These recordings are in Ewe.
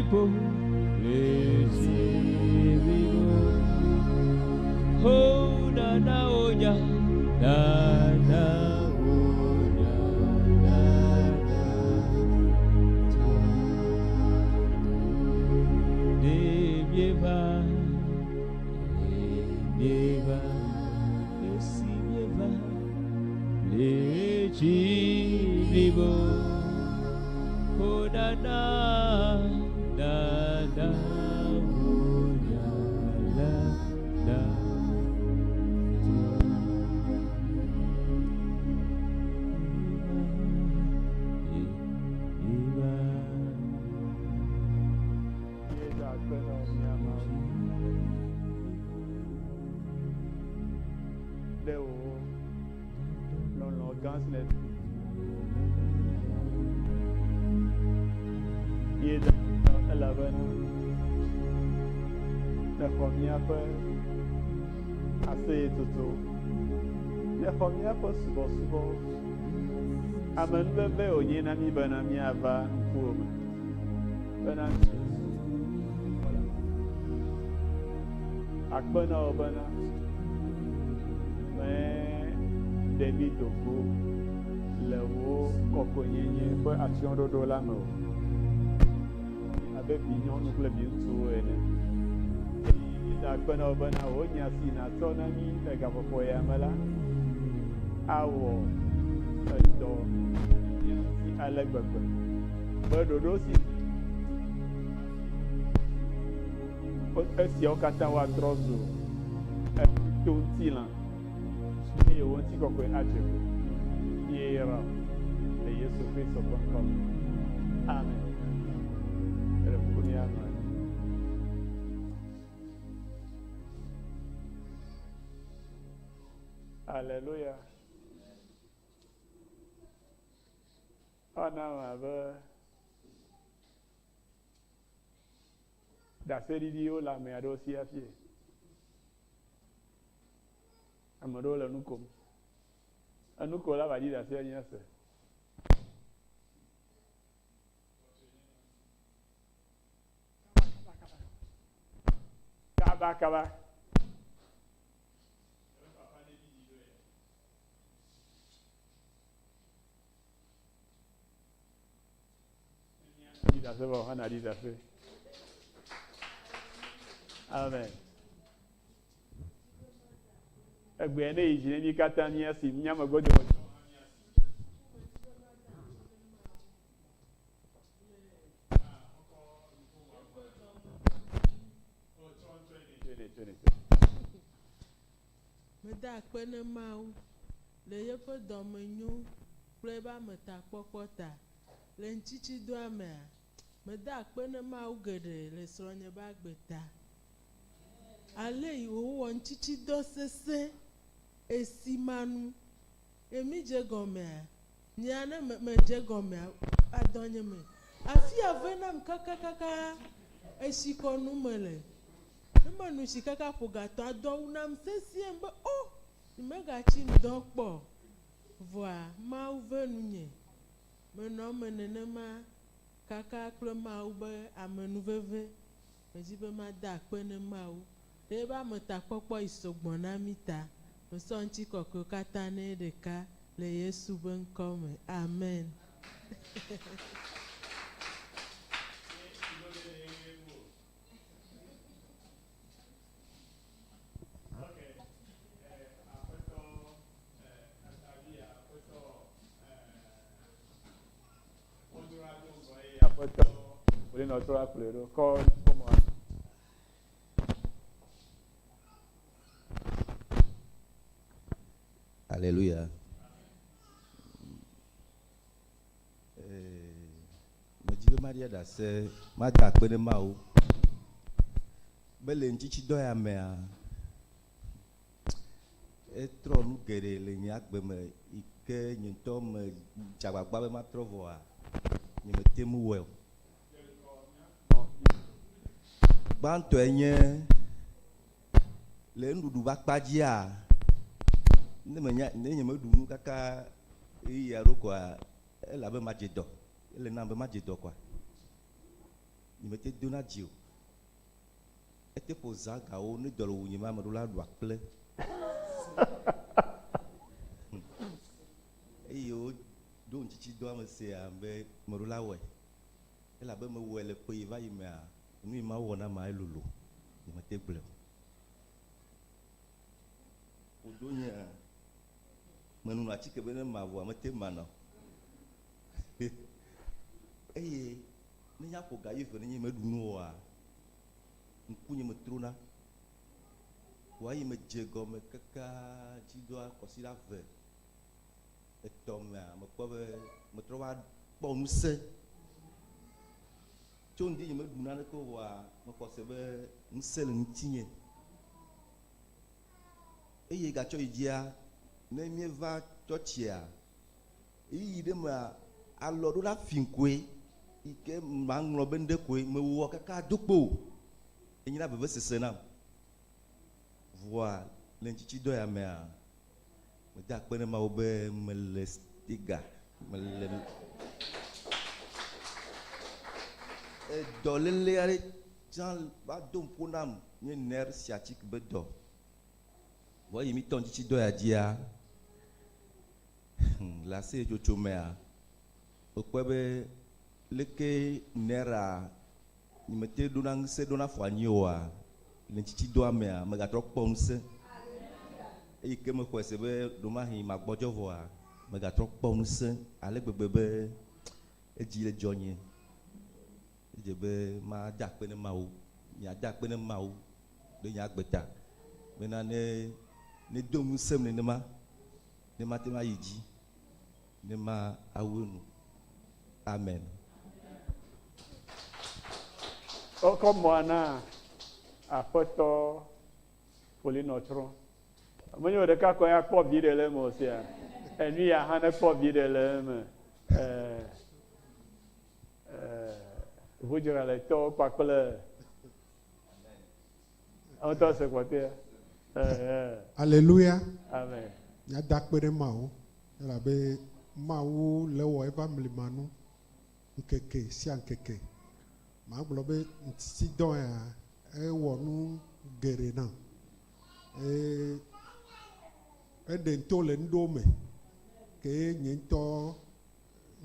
blibo, ɣleti blibo. Ho nana wonya, nana wonya, nana Ne mieva, ne mieva, esi mieva, ɣleti blibo. Ho nana, nana wonya, nana. Míeda akpe na wò mía Mawu ɖe wò lɔlɔ̃ gã si nèɖe Míeda akpe na wò elabena nèxɔ míaƒe aseyetsotso, nèxɔ míaƒe subɔsubɔ. Amenuveve wònye na mí bena míava ŋkuwò me bena akpe na wò bena meɖe mí do go le wò kɔkɔenyenye ƒe atsyɔ̃ɖoɖo la me o, abe vinyɔnu kple viŋutsuwo ene. Eye míeda akpe na wò bena wò nya si nàtsɔ na mí le gaƒoƒo ya me la awɔ edɔ mía ŋuti ale gbegbe be ɖoɖo si esiawo katã woatrɔ zu to ŋutilã eye wò ŋutikɔkɔe adze go. Míeyra wò le Yesu Kristo ƒe ŋkɔ me. Amen. Eɖe kuku míanɔ anyi. Aleluya. Ewɔ nam abe ɖaseɖiɖiwo le ame aɖewo si hafi. Ame aɖewo le nu kom. Enukola va ɖi ɖase míase. Kaba kaba. Ɖi ɖase vɔ hã nàɖi ɖase. Amen. Egbea ne yi dzi ne mí katã míasi míame gbɔdzɔgbɔdzɔ. Meda akpe ne Mawu le yeƒe dɔmenyo kple eƒe ametakpɔkpɔ ta. Le ŋtsitsidɔa mea, meda akpe ne Mawu geɖe le srɔ̃nye be agbe ta. Ale yi wòwɔ ŋtsitsidɔ sesẽ esi manu ye mídze gɔmea, nyea ne me medze gɔmea, adɔnye me afia ve nam kakakaka etsi kɔ nu mele. Ne meno tsi kaka ƒo gatɔ adɔ wunam sesĩe be o, nyemegatsi ŋdɔ kpɔ o. Vɔa Mawu ve nunye. Menɔ eme nenema kaka kple Mawu be amenuveve. Medi be mada akpe ne Mawu ɖe eƒe ametakpɔkpɔ yi sɔgbɔ na mí ta. Mesɔ ŋutikɔkɔewo katã nɛ ɖeka le Yesu ƒe ŋkɔ me. Amen. Aƒetɔ wòle nɔ trɔ akplɔe ɖo kɔ kpɔmɔa. Alléluia. Medi be maɖia ɖase, mada akpe ɖe Mawu be le ŋutitsidɔ ya mea, etrɔ nu geɖe le nye agbe me yi ke nye ŋutɔ medze agbagba be matrɔ vɔa, nyemete ŋu wɔe o. Gbãtɔe nye le nuɖuɖu ƒe akpa dzia, ne menya ne nyemeɖu nu kaka ɣeyiɣi aɖewo koa, ele abe madze dɔ. Ele nam be madze dɔ koa. Nyemete dona dzi o. Ete ƒo zã gawo ne dɔ le wunye ma ame ɖewo la ɖu akple. Eye woɖo ŋutitsidɔa me sea be ame ɖewo la wɔe. Elabe mewɔe le ƒe yi va yi mea, nu yi Mawu wɔ nam elolo. Nyemete gblɔe o. Wodo nyea, menɔna atike be ne mavɔa mete mana o. Eye ne nya ƒo ga wuieve ne nye meɖu nu oa, ŋkunye me trona. Vɔa eyi medze gɔme kaka dzi doa kɔsiɖa eve, etɔ̃ mea, mekpɔ be metrɔ va kpɔ ŋusẽ. Tso ŋdi nye meɖu naneke o vɔa, mexɔ se be ŋusẽ le ŋutinye. Eye gatsɔ yi dzia, ne míeva tsɔtsia, ɣeyiɣi ɖe mea, alɔ ɖo la fi koe yi ke maŋlɔ be ŋɖe koe mewɔ kaka do kpo o. Enyina vevesese nam. Vɔa le ŋtsitsidɔ ya mea, meda akpe ne Mawu be mele stiga, mele edɔléle aɖe tsã va do ŋƒo nam nye nerf sciatique be dɔ. Vɔ eyi mitɔ ŋtsitsidɔ ya dzia, le aseyetsotso mea, mekpɔe be leke nera nyemete ɖona ŋusẽ ɖona afɔ anyi oa, le ŋtsitsidɔa mea, megatrɔ kpɔ ŋusẽ. Eyi ke mexɔe se be ɖomahi magbɔdzɔ vɔa, megatrɔ kpɔ ŋusẽ ale gbegbe be edzi le dzɔnye. Edze be mada akpe ne Mawu, miada akpe ne Mawu ɖe nye agbe ta bena ne nedo ŋusẽm nenema, ne mate ŋu ayi dzi, ne mawu enu. Amen. Wokɔ mɔa na aƒetɔ Polinɔtrɔ. Menye wò ɖeka koe akpɔ viɖe le eme o sia. Enu ya hã nekpɔ viɖe le eme. Ɛɛ, ɛɛ, ʋudzraletɔwo kpakple ŋutɔ se kpɔtɔea. Ɛɛ. Aleluya. Amen. Míada akpe ɖe Mawu elabe Mawu le wɔ eƒe amlimanu ŋkeke sia ŋkeke. Magblɔ be ŋutitidɔ ya ewɔ nu geɖe nam. Eye eɖe ŋto le nuɖewo me ke nye ŋutɔ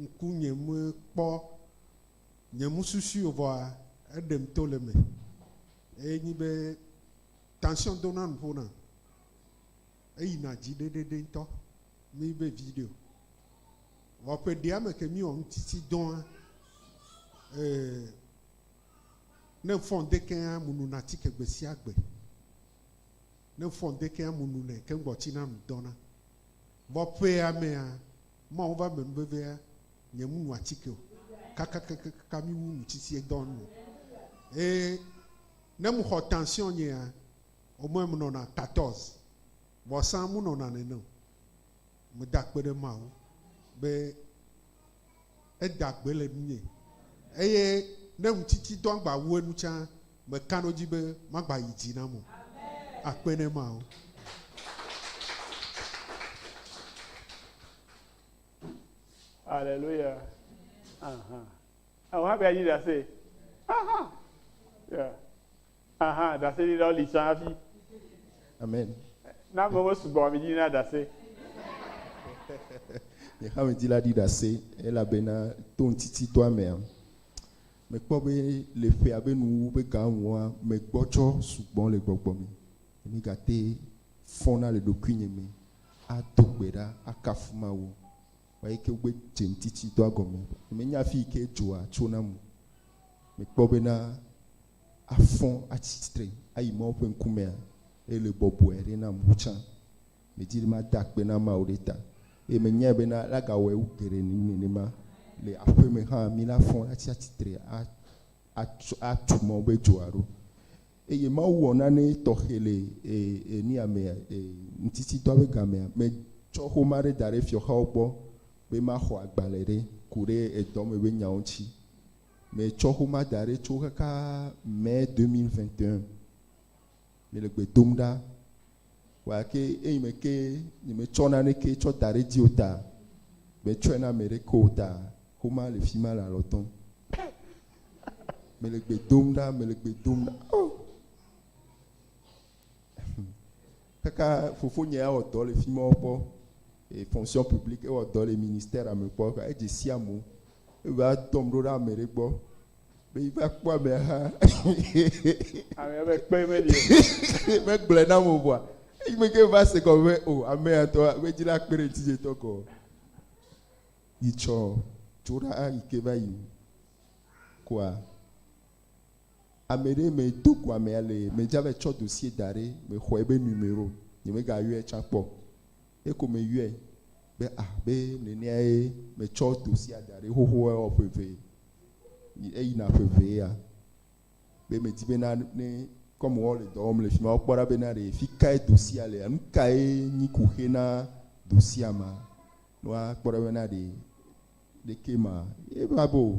ŋkunye mekpɔ nye mususui o vɔa eɖem to le eme. Eye nyi be tension dona nuƒo nam. Eyina dzi ɖeɖeɖe ŋutɔ. Mi be video. Vɔ ƒe ɖea me ke mi wɔ ŋutiti dɔa, ee, ne ŋfɔ ŋdekea mu nuna atike gbe sia gbe. Ne ŋfɔ ŋdekea mu nunɛ ke ŋgbɔ tsina nu dɔna. Vɔ ƒea mea, Mawu va me nuvevea, nye mu nu atike o. Kakakakaka mi wu ŋutitie dɔ nu. Eye ne mu xɔ tension nyea, au moins mu nɔna 14. Vɔ sã mu nɔna nene o. Meda akpe ɖe Mawu be eda gbe le nunye. Eye ne ŋutitidɔa gba wu enu tsã, meka ɖo edzi be magba yi dzi nam o. Akpe ne Mawu. Hallelujah. Aha. Àwọn hafi ayi ɖase. Aha. Yeah. Aha, ɖase ɖi ɖe li tsã hafi. Amen. Na amewo sugbɔ mi dzi na ɖase. Nye hã medi la ɖi ɖase elabena to ŋutitidɔa mea, mekpɔ be le ƒea be nuwuwu be gaŋua, megbɔdzɔ sugbɔ le gbɔgbɔ me. Megate fɔna le ɖokuinye me ado gbe ɖa akafu Mawu. Vɔ eyi ke wogbe dze ŋutitidɔa gɔme, menya afi yi ke dzoa tso nam o. Mekpɔ bena afɔ atsi tsitre ayi Mawu ƒe ŋkumea, ele bɔbɔe ɖe nam wu tsã. Medi be mada akpe na Mawu ɖe ta. Eye menyae bena la gawɔe wu geɖe nenema le aƒeme hã mi la fɔ atsi atsitre atsɔ atu Mawu be dzoa ɖo. Eye Mawu wɔ nane tɔxɛ le e, e, nuya mea, e, ŋutitidɔa be gamea. Metsɔ xoma ɖe da ɖe fiɔxawo gbɔ be maxɔ agbalẽ ɖe ku ɖe edɔ me be nyawo ŋuti. Metsɔ xoma da ɖe tso kaka mai 2021. Mele gbe dom ɖa. Vɔa ke eyi me ke nyemetsɔ naneke tsɔ da ɖe edzi o ta, metsɔe na ame ɖeke o ta, xoma le fi ma le alɔ dɔm. Mele gbe dom ɖa, mele gbe dom ɖa. Oh! Kaka fofonye ya wɔ dɔ le fi ma kpɔ. E fonction publique ewɔ dɔ le ministère me kpɔ. Edze si amewo. Eva dɔm ɖo ɖe ame ɖe gbɔ. Be yi va kpɔ amea hã. Amea be kpe meli o. Megblɔe nam o vɔa. Eyi me ke va se gɔme be o amea ŋutɔ medzi la kpe ɖe ŋutinye ŋutɔ gɔ. Yi tsɔ tso ɖa yi ke va yi koa. Ame ɖe me do go amea le me dza va tsɔ dossier da ɖe me xɔ ebe numero nye me ga yɔe tsã kpɔ. Eko me yɔe be ah be nenea ye me tsɔ dossier da ɖe xoxo ewɔ ƒe eve eyina ƒe eve ya be me di be na ne comme wo le dɔ wɔm le fima wo kpɔ ɖa be na ɖe fikae dossier lea nukae nyi kuxe na dossier ma ne woa kpɔ ɖa be na ɖe Ɖeke ma ye va be o.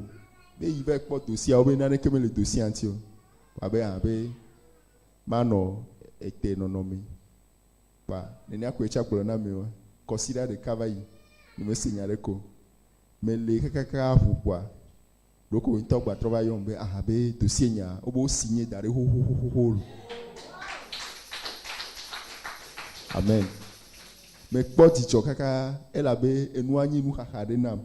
Be yi va kpɔ dosia wo be naneke mele dosia ŋuti o. Wa be a be manɔ ete nɔnɔme. Kpa nenea koe tsa gblɔ na mi wa. Kɔsiɖa ɖeka va yi, nye me se nya ɖeke o. Me le kakaka ʋu kpɔa, ɖoko ŋutɔ gba trɔ va yɔm be aha be dosie nya wo be wo signé da ɖe xoxoxoxo lo. Amen. Mekpɔ dzidzɔ kaka elabe enua nyi nuxaxa ɖe nam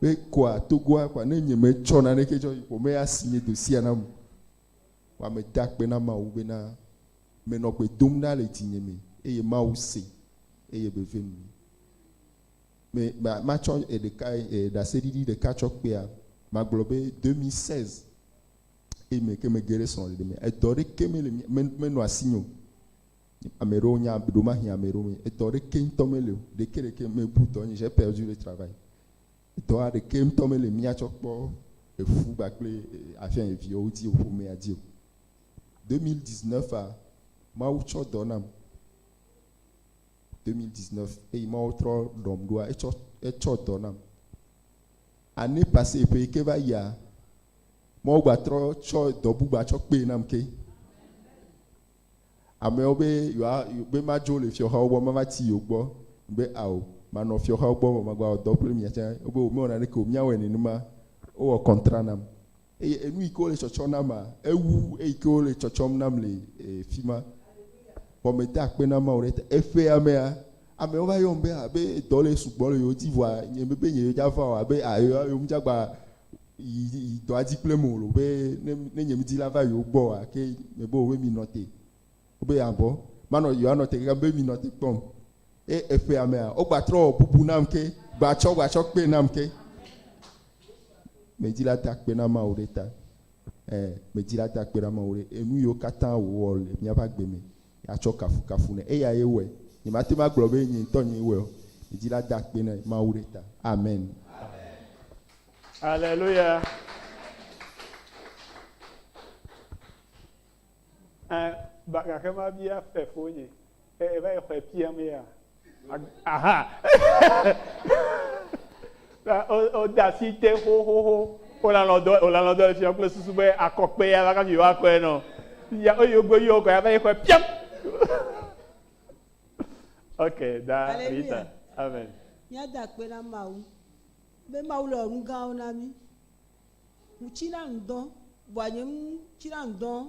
be koa Togoa kɔa ne nye metsɔ naneke tsɔ yi ƒome ya si nye dosia nam o. Kɔa meda akpe na Mawu bena menɔ gbe dom ɖa le dzinye me eye Mawu se eye be ve nu. Me ma matsɔ eɖeka e ɖaseɖiɖi ɖeka tsɔ kpea magblɔ be 2016 eye me ke mege ɖe srɔ̃ɖeɖe me edɔ ɖeke mele me menɔ asinye o. Ame ɖewo nya ɖomahi ame ɖewo me edɔ ɖeke ŋutɔ mele o. Ɖeke ɖeke mebu dɔ nye j'ai perdu le travail. Edɔa ɖeke ŋutɔ mele míatsɔ kpɔ efu kpakple afia eviawo dzi o, ƒomea dzi o. 2019 a Mawu tsɔ dɔ nam. 2019 eyi Mawu trɔ ɖɔm ɖoa etsɔ etsɔ dɔ nam. Année passée ƒe yi ke va yia Mawu gbatrɔ tsɔ dɔ bubu atsɔ kpee nam ke. Amewo be yewoa be madzo le fiɔhawo gbɔ mava tsi yewo gbɔ. Be ao, manɔ fiɔhawo gbɔ vɔ magba wɔ dɔ kple mia tsã. Wobe o mewɔ naneke o, míawɔe nenema. Wowɔ contrat nam. Eye enu yi ke wole tsɔtsɔm nama, ewu eyi ke wole tsɔtsɔm nam le fima. Vɔ meda akpe na Mawu ɖe eta. Eƒea mea, amewo va yɔm be abe dɔ le sugbɔ le yewo dzi vɔa nye mebe nye dza va o abe a yewo yewo dza gba yi yi dɔa dzi kple mo lo be ne ne nye medi la va yewo gbɔ oa ke mebe o be mi nɔ te. Wobe abɔ manɔ yewoa nɔ te kaka be mi nɔ te kpɔm. E eƒea mea wogba trɔ wɔ bubu nam ke gba tsɔ gba tsɔ kpe nam ke. Medi la da akpe na Mawu ɖe ta. E medi la da akpe na Mawu ɖe enu yiwo katã wòwɔ le míaƒe agbe me atsɔ kafukafu nɛ. Eya ye wɔe. Nyemate ŋu agblɔ be nye ŋutɔ nyee wɔe o. Medi la da akpe na Mawu ɖe ta. Amen. Alléluia. Ɛ, ba gake mabia fefonye. E, eva yi xɔe piam ya. Aha. O, o da asi te xoxoxo. Wolanɔ dɔ, wolanɔ dɔ le fia kple susu be akɔkpe ya va kafi yewoakɔe nɔ. Ya, eye wogbe yɔ kɔ ya va yi xɔe piam. Ok, da Rita. Alléluia. Amen. Míada akpe na Mawu be Mawu le wɔ nu gãwo na mí. Ŋutsina ŋdɔ, vɔa nye ŋutsina ŋdɔ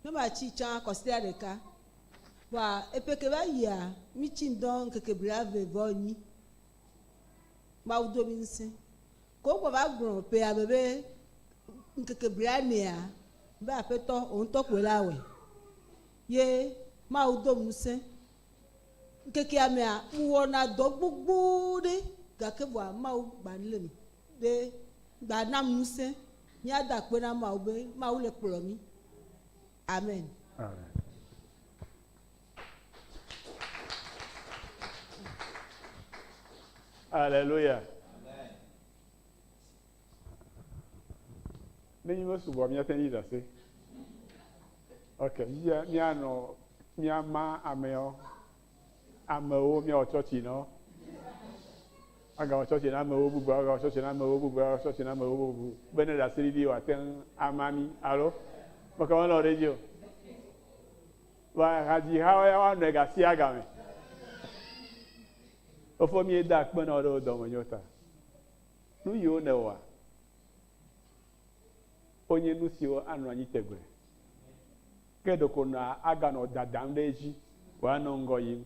ne matsi tsã kɔsiɖa ɖeka. Vɔa eƒe ke va yia, mítsi ŋdɔ ŋkeke blaeve vɔ enyi. Mawu do mí ŋusẽ. Ke wogbɔ va gblɔ ƒea me be ŋkeke blaenea, be aƒetɔ wò ŋutɔ koe la wɔe. Ye Mawu do ŋusẽ. Ŋkekea mea, ŋwɔna dɔ gbogbo ɖe gake vɔa Mawu gba lém ɖe gba nam ŋusẽ. Míada akpe na Mawu be Mawu le kplɔ mí. Amen. Amen. Alléluia. Ne nyi be sugbɔ míate ŋu ɖase. Ok, fifia míanɔ míama amewo, amewo míawɔ tsɔtsi na wo. Agawɔ tsɔtsi na amewo bubu, agawɔ tsɔtsi na amewo bubu, agawɔ tsɔtsi na amewo bubu. Be ne ɖaseɖiɖi wòate ŋu ama mí alo meke melɔ̃ ɖe edzi o. Vɔa hadzihawo ya woanɔe gasiagame. Fofo míeda akpe na wò ɖe wò dɔmenyo ta. Nu yiwo nèwɔa? Wonye nu siwo anɔ anyi tegbe. Ke ɖeko nɔa aganɔ dadam ɖe edzi wòanɔ ŋgɔ yim.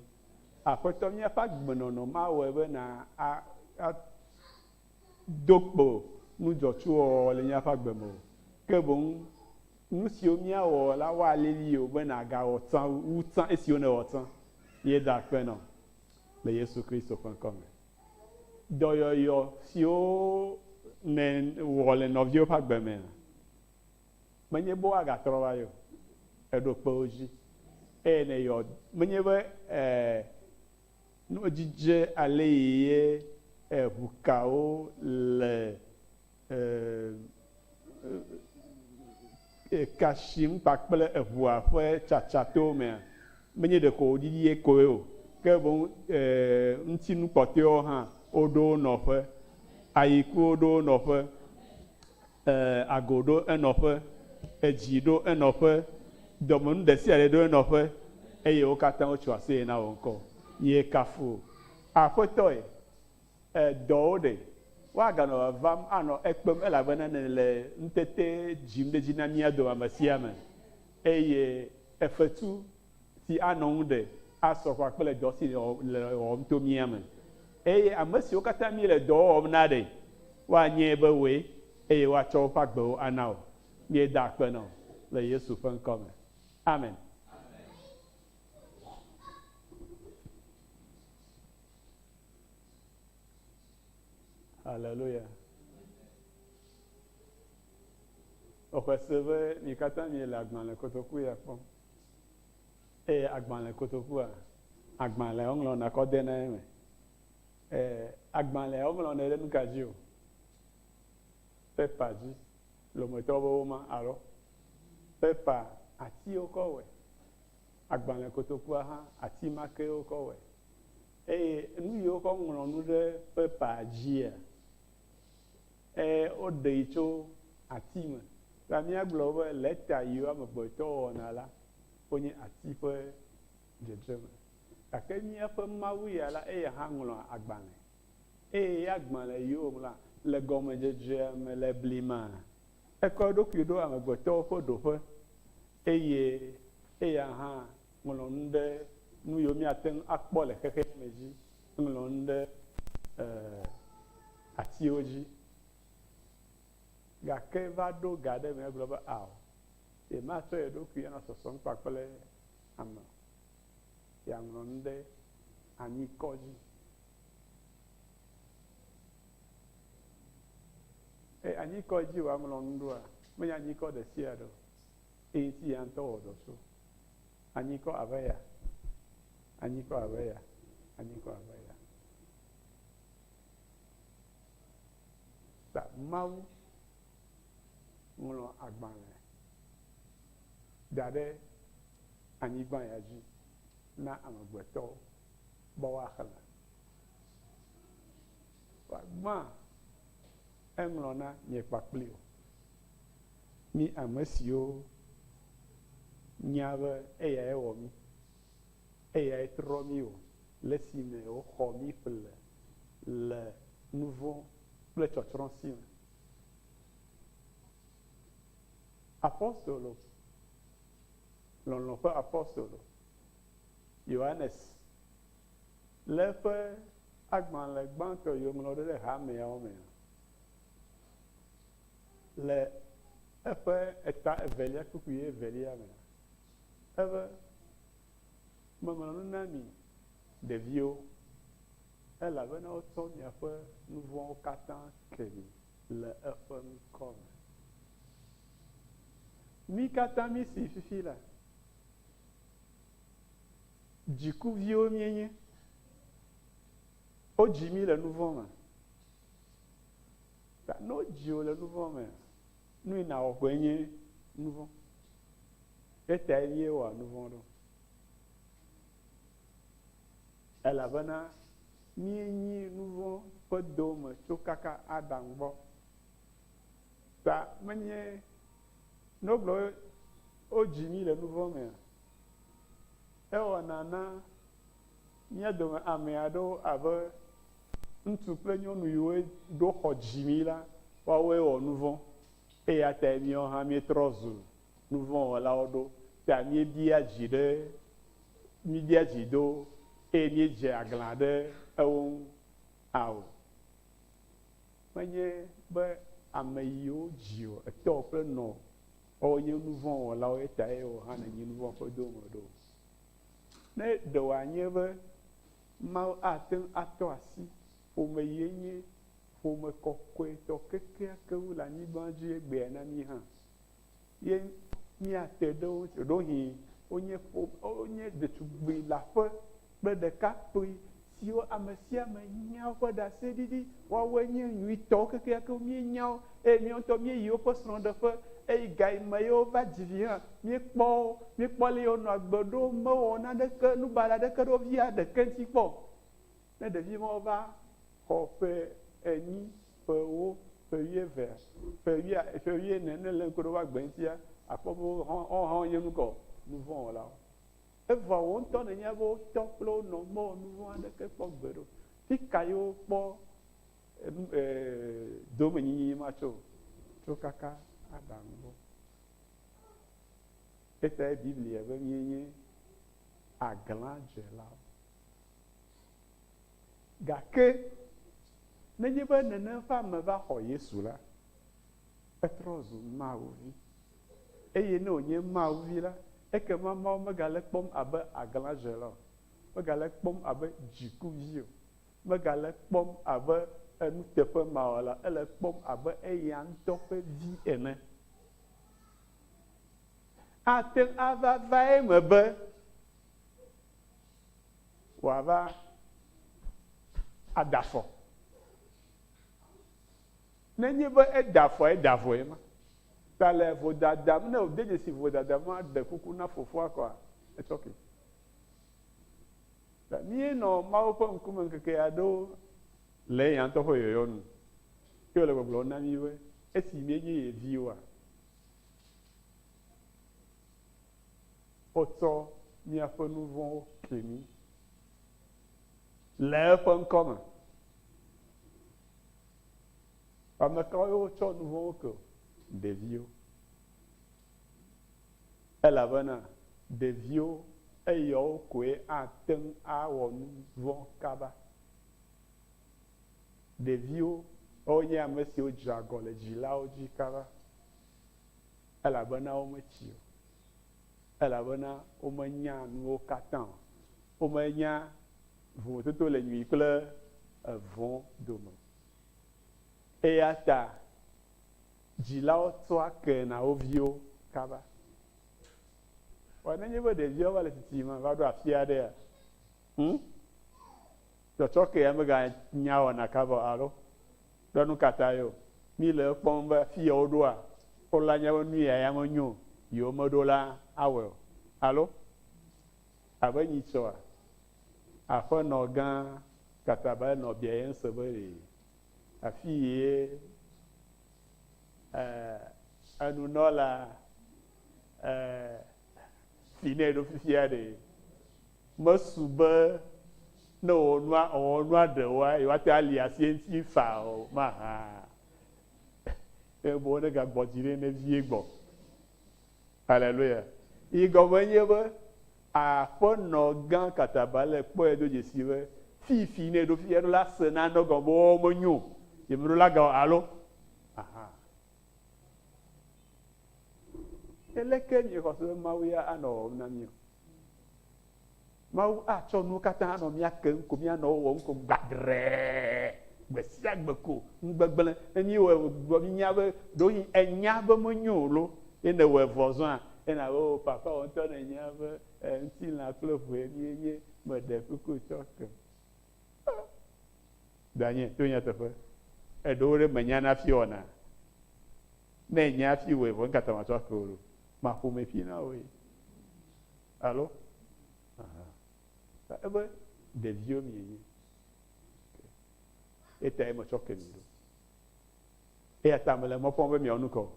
Aƒetɔ, míaƒe agbenɔnɔ mawɔe be na a, a, do kpo nu dzɔtsuwɔwɔ le míaƒe agbe me o. Ke boŋ nu siwo míawɔ la woalili wò be nàgawɔ tsã wu tsã esiwo nèwɔ tsã. Míeda akpe nɔ le Yesu Kristo ƒe ŋkɔ me. Dɔyɔyɔ siwo nèwɔ le nɔviwo ƒe agbe mea, menye be woagatrɔ va ye o. Èɖo kpe wo dzi eye nèyɔ, menye be e, ne wodzidze ale yi ye ʋukawo le e, ka sim kpakple eʋua ƒe tsatsatowo mea, menye ɖeko woɖiɖie koe o, ke boŋ e, ŋutinu kpɔtɔewo hã woɖo wo nɔƒe, ayikuwo ɖo wo nɔƒe, e, ago ɖo enɔƒe, edzi ɖo enɔƒe, dɔmenu ɖe sia ɖe ɖo enɔƒe, eye wo katã wotso aseye na wò ŋkɔ. Míekafu wò. Aƒetɔe, e, dɔwo ɖe, woaganɔ vavam anɔ ekpem elabena nèle ŋutete dzim ɖe edzi na mía dome ame sia ame, eye efetu si anɔ ŋu ɖe asɔ kpakple dɔ si le wɔwɔm to mía me. Eye ame siwo katã míele dɔ wɔm na ɖe, woanyae be wòe, eye woatsɔ woƒe agbewo ana wò. Míeda akpe na wò le Yesu ƒe ŋkɔ me. Amen. Haleluya. Exɔe se be mi katã miele agbalẽ kotoku ya kpɔm. Eye agbalẽ kotokua, agbalẽ woŋlɔna kɔ dena eme. E, agbalẽa woŋlɔnɛ ɖe nuka dzi o? Pepa dzi. Lometɔwo be woma alo pepa ati wokɔ wɔe. Agbalẽ kotokua hã ati ma ke wokɔ wɔe. Eye nu yi wokɔ ŋlɔ nu ɖe pepa dzia, e woɖee tso ati me. Ta míagblɔ be lɛta yiwo amegbetɔwo wɔna la, wonye ati ƒe dzedzeme. Gake míaƒe Mawu ya la, eya hã ŋlɔa agbalẽ. Eye ye agbalẽ yiwo wòŋlɔa, le gɔmedzedzea me le blima, ekɔ eɖokui ɖo amegbetɔwo ƒe ɖoƒe, eye eya hã ŋlɔ nu ɖe nu yiwo míate ŋu akpɔ le xexea me dzi, eŋlɔ nu ɖe atiwo dzi. Gake va ɖo ga aɖe me egblɔ be ao, yematsɔ ye ɖokui anɔ sɔsɔm kpakple ame o. Yeaŋlɔ nu ɖe anyikɔ dzi. Eye anyikɔ dzi wòaŋlɔ nu ɖoa, menye anyikɔ ɖe sia ɖe o. Eye ŋuti ya ŋutɔ wɔ dɔ tso. Anyikɔ abe ya, anyikɔ abe ya, anyikɔ abe ya. Ta Mawu ŋlɔ agbalẽ da ɖe anyigba ya dzi na amegbetɔwo be woaxlẽ. Gbã, eŋlɔ na nye kpakpli wò, mí ame siwo nya be eyae wɔ mí, eyae trɔ mí wɔ le esime wòxɔ mí ƒle le nu vɔ̃ kple tsɔtsrɔ̃ si me. Apostolo, lɔlɔ̃ ƒe apostolo, Yohanes, le eƒe agbalẽ gbãtɔ yi wòŋlɔ ɖo ɖe hameawo mea, le eƒe eta evelia kpukpui evelia mea, ebe, Meŋlɔ nu na mi ɖeviwo, elabena wotsɔ miaƒe nu vɔ̃wo katã ke mi le eƒe ŋkɔ me. Mí katã mísee fifi la, dzikuviwo míenye. Wodzi mí le nu vɔ̃ me. Ta ne wodzi wò le nu vɔ̃ mea, nu yi nàwɔ koe nye nu vɔ̃. Etae míewɔa nu vɔ̃ ɖo. Elabena míenyi nu vɔ̃ ƒe dowòme tso kaka Adam gbɔ. Ta menye ne wogblɔ be wodzi mí le nu vɔ̃ mea, ewɔna na mía dome ame aɖewo abe ŋutsu kple nyɔnu yiwo ɖo xɔ dzi mí la, woawoe wɔ nu vɔ̃. Eya tae míawo hã míetrɔ zu nu vɔ̃ wɔlawo ɖo, ta míebia dzi ɖe, míebia dzi do eye míedze aglã ɖe ewo ŋu. Ao. Menye be ame yiwo dzi wò, etɔ kple nɔ woawo nye nu vɔ̃ wɔlawo eya tae wò hã nènyi nu vɔ̃ ƒe dome ɖo. Ne ɖe wòanye be Mawu ate ŋu atɔ asi ƒome yie nye ƒome kɔkɔetɔ kekeake wu le anyigba dzi egbea na mí hã, ye míate ɖe wo ŋuti. Ɖewohĩ wonye ƒome, wonye ɖetugbui leaƒe kple ɖekakpui siwo ame sia ame nya woƒe ɖaseɖiɖi. Woawoe nye nyuitɔwo kekeake míenya wo eye míawo ŋutɔ míeyi woƒe srɔ̃ɖeƒe eye gayime ye wova dzi vi hã, míekpɔ wo, míekpɔ ale yi wonɔ agbe ɖo, mewɔ naneke, nubaɖa aɖeke ɖe wo via ɖeke ŋuti kpɔ o. Ne ɖevi mawo va xɔ ƒe enyi, ƒe ewo, ƒe wuievea, ƒe wuia, ƒe wuiene ne lé ŋku ɖe woƒe agbe ŋutia, àkpɔ be woawo hã wonye nukɔ? Nuvɔ̃wɔlawo. Evɔ wò ŋutɔ nènya be wo tɔ kple wo nɔ mewɔ nuvɔ̃ aɖeke kpɔ gbeɖe o. Fi kae wokpɔ domenyinyi ma tso? Tso kaka Adam gbɔ. Etae Biblia be míenye aglãdzelawo. Gake nenye be nenem ƒe ame va xɔ Yesu la, etrɔ zu Mawu vi. Eye ne wònye Mawu vi la, ekema Mawu megale ekpɔm abe aglãdzela o, megale ekpɔm abe dzikuvi o, megale ekpɔm abe enuteƒemawɔla o, ele ekpɔm abe eya ŋutɔ ƒe vi ene. Ate ŋu ava va eme be wòava ada afɔ. Nenye be eda afɔa, eda vɔe ma. Ta le vodada, ne wòde dzesi vodada ma, ɖe kuku na fofoa kɔa, etsɔ ke. Ta míenɔ Mawu ƒe ŋkume ŋkeke aɖewo le eya ŋutɔ ƒe yɔyɔ nu. Ke wòle gbɔgblɔm na mí be, esi míenye ye viwoa, wotsɔ míaƒe nu vɔ̃wo ke mí le eƒe ŋkɔ me. Ame kawoe wotsɔ nu vɔ̃wo ke o? Ɖeviwo. Elabena ɖeviwo eyawo koe ate ŋu awɔ nu vɔ̃ kaba. Ɖeviwo wonye ame siwo dze agɔ le dzilawo dzi kaba elabena wometsi o, elabena womenya nuwo katã o, womenya vovototo le nyui kple evɔ̃ dome o. Eya ta dzilawo tsɔa ke na wo viwo kaba. Vɔ nenye be ɖeviawo va le tsitsim va ɖo afi aɖea, tsɔtsɔke ya meganya wɔna kaba o alo? Ɖe nu ka tae o? Míle ekpɔm be afi ya woɖoa, wola nya be nu ya ya menyo o, yewomeɖo la awɔe o. Alo? Abe nyitsɔa, aƒenɔ gã Kataba nɔ biayem se be ɖe afi ye enunɔla si nɛ ɖo fifia ɖe mesu be ne wòwɔ nua wòwɔ nua ɖewoa yewoate ali asi eŋuti faa o mahã. Ebo ne gagbɔ dzi ɖe ne vie gbɔ. Haleluya. Yi gɔme nye be aƒenɔ gã Kataba le kpɔe do dzesi be fifi ne ɖo fifia ɖo la se nane gɔme be woawo menyo o. Yemeɖo la ga o alo? Aha. Ke leke miexɔ se be Mawu ya anɔ wɔwɔm na mí o? Mawu atsɔ nuwo katã anɔ mía kem ko míanɔ wo wɔm ko gbadrɛɛ gbe sia gbe ko nugbegblẽ. Ne míewɔe vɔ mínya be ɖewohĩ ènya be menyo o lo ye nèwɔe vɔ zɔa, ye nàbe o papa wò ŋutɔ nènya be ŋutilã kple ʋue míenye meɖe kuku tsɔ kem. Danye, to nyateƒe, eɖewo ɖe mènyana hafi wɔna. Ne ènya hafi wɔe vɔ, nukata màtsɔ ake wò ɖo? Maƒome ƒi na wòe. Alo? Aha. Ebe ɖeviwo mienye. Etae metsɔ ke mi ɖo. Eya ta mele mɔ kpɔm be miawɔ nu ka o?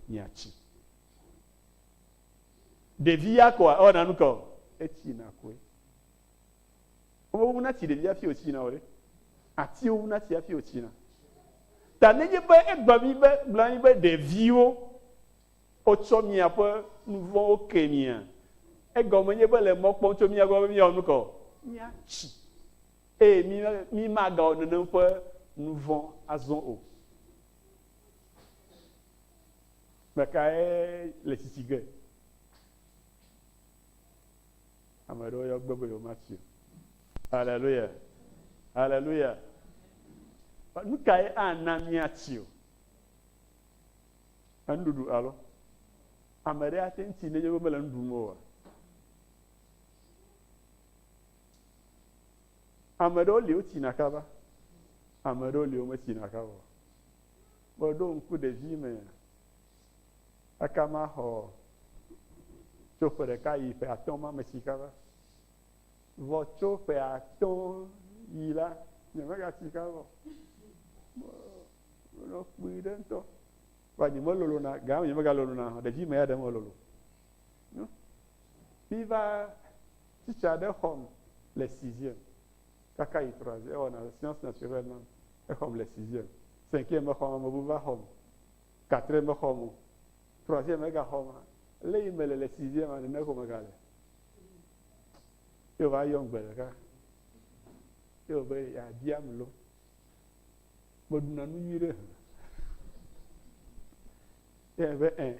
Miatsi. Ɖevi ya koa, ewɔna nu ka o? Etsina koe. Womewuna tsi ɖevi hafi wòtsina o ɖe. Atiwo wuna tsi hafi wòtsina. Ta nenye be egblɔ mi be gblɔ mi be ɖeviwo wotsɔ miaƒe nu vɔ̃wo ke mia, egɔme nye be le mɔ kpɔm tso mia gbɔ be miawɔ nu ka o? Miatsi eye mi mimagawɔ nenem ƒe nu vɔ̃ azɔ o. Mekae le tsitsi ge? Ame aɖewo ya gbe be yewomatsi o. Haleluya. Haleluya. Nu kae ana míatsi o? Enuɖuɖu alo? Ame ɖe ate ŋu tsi nenye be mele nu ɖum oa? Ame ɖewo li wotsina kaba, ame ɖewo li wometsina kaba o. Meɖo ŋku ɖevi mea, Ekema xɔ tso ƒe ɖeka yi ƒe atɔ̃ ma metsi kaba. Vɔ tso ƒe atɔ̃ yi la, nyemegatsi kaba o. Menɔ kpui ɖe ŋutɔ. Vɔ nyemelolona, gã nyemegalolona o. Ɖevi me ya ɖe melolo. No. Mi va titsa ɖe xɔm le sixième. Kaka yi troisième, ewɔna science naturelle nam. Exɔm le sixième. Cinquième mexɔm, ame bu va xɔm. Quatrième mexɔm o. Troisième megaxɔm hã. Le yi mele le sixième nene ko megale. Ye wòva yɔm gbe ɖeka. Ye wòbe yeabiam lo. Meɖuna nu nyui ɖe hã. Ye be ɛ.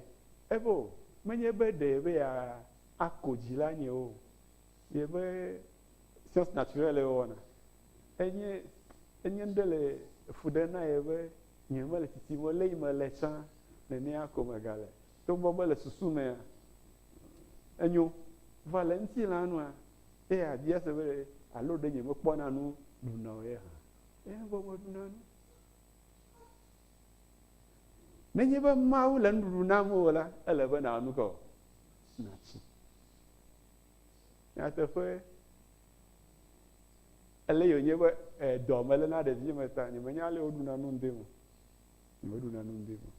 Ebe o, menye be ɖe be yeako dzi la nye o. Ye be science naturelle wɔna. Enye enye ŋɖe le fu ɖe na ye be Nye mele tsitsim o, le yi mele tsã nenea ko megale. Togbɔ be le susu mea, enyo, vɔa le ŋutilã nua, eye abia se be alo ɖe nye mekpɔna nu ɖuna o ye hã. Eye vɔ meɖuna nu. Nenye be Mawu le nuɖuɖu nam o la, ele be nàwɔ nu ka o? Nàtsi. Nyateƒe, Ele yi wònye be dɔ mele na ɖevi me ta, nyemenya ale woɖuna nu ŋdi me. Nyemeɖuna nu ŋdi me.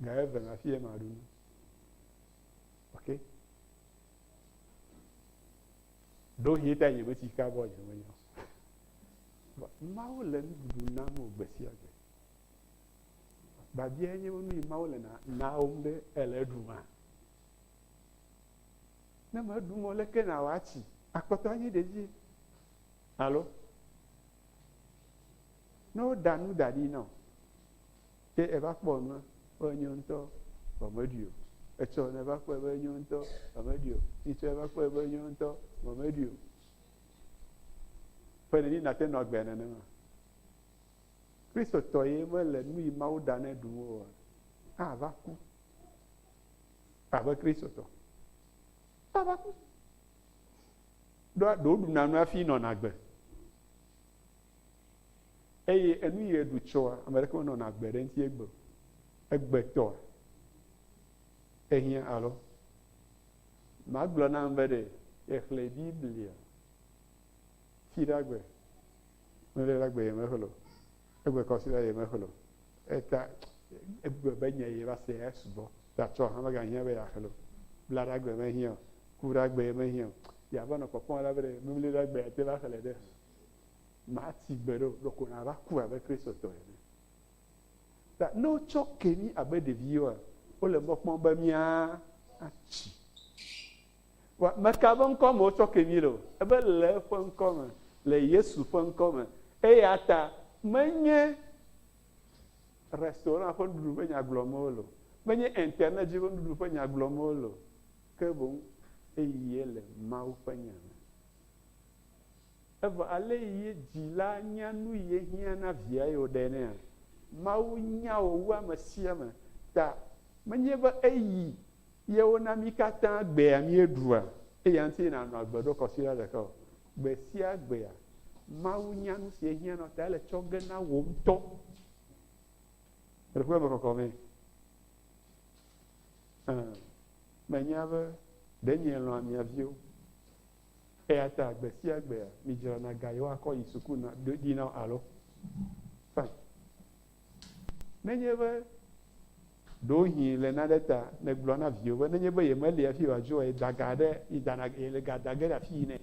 Ga eve me hafi ye maɖu nu. Ok. Ɖewohĩ ta nyemetsi kaba o, nyemenya o. Mawu le nuɖuɖu nam wò gbe sia gbe. Biabiae nye be nu yi Mawu le na nawòm ɖe ele eɖuma? Ne meɖu o leke nawɔ atsi? Akpɔtɔ anyi ɖevi alo? Ne woɖa nu da ɖi na wò, ke eva kpɔ nua, be enyo ŋutɔ, vɔ meɖui o. Etsɔ neva kpɔe be enyo ŋutɔ, vɔ meɖui o. Nyitsɔ eva kpɔe be enyo ŋutɔ, vɔ meɖui o. Ƒe neni nàte nɔ agbea nenema? Kristotɔ ye mele nu yi Mawu ɖa nɛ ɖum oa, ava ku. abe Kristotɔ. Ava ku. Ɖoa ɖewo ɖuna nu hafi nɔna agbe. Eye enu yi eɖu tsɔa, ame ɖeke menɔna agbe ɖe eŋuti egbe o. Egbetɔa, ehiã alo? Magblɔ nam be ɖe yexlẽ Biblia fi ɖe agbe. Mele ɖe agbe yemexlẽ o. Egbe kɔsiɖa yemexlẽ o. Eta egbe be nye ye va se esugbɔ. Ta tsɔ hã megahiã be yeaxlẽ o. Bla ɖe agbe mehiã o. Ku ɖe agbe mehiã o. Yeava nɔ kpɔkpɔm la be ɖe memli ɖe agbe ate va xlẽ ɖe hã. Mati gbe ɖe o. Ɖeko nàva ku abe Kristotɔ ene. Ta ne wotsɔ ke mí abe ɖeviwoa, wole mɔ kpɔm be míatsi. Vɔa meka be ŋkɔ me wotsɔ ke mí le o. Ebe le eƒe ŋkɔ me, le Yesu ƒe ŋkɔ me. Eya ta menye restaurant ƒe nuɖuɖu ƒe nya gblɔm wole o. Menye internet dzi ƒe nuɖuɖu ƒe nya gblɔm wole o. Ke boŋ eye le Mawu ƒe nya me. Evɔ ale yi dzila nya nu yi ehiã na via ye wòɖe nɛa, Mawu nya wò wu ame sia ame. Ta menye be eyi ye wona mí katã gbea míeɖua, eya ŋuti nànɔ agbe ɖo kɔsiɖa ɖeka o. Gbe sia gbea, Mawu nya nu si ehiã nɔ ta ele tsɔ ge na wò ŋutɔ. Le ƒe me kɔkɔ mee. Ẽ, menya be ɖe mielɔ̃a mia viwo. Eya ta gbe sia gbea, midzrana ga yewoakɔ yi suku na, ɖi na wo alo? Fine. Nenye be ɖewohĩ le nane ta nègblɔ na viwò be nenye be yemeli hafi yewoadzo yeda ga ɖe yedana yele ga da ge ɖe afi yi nɛ.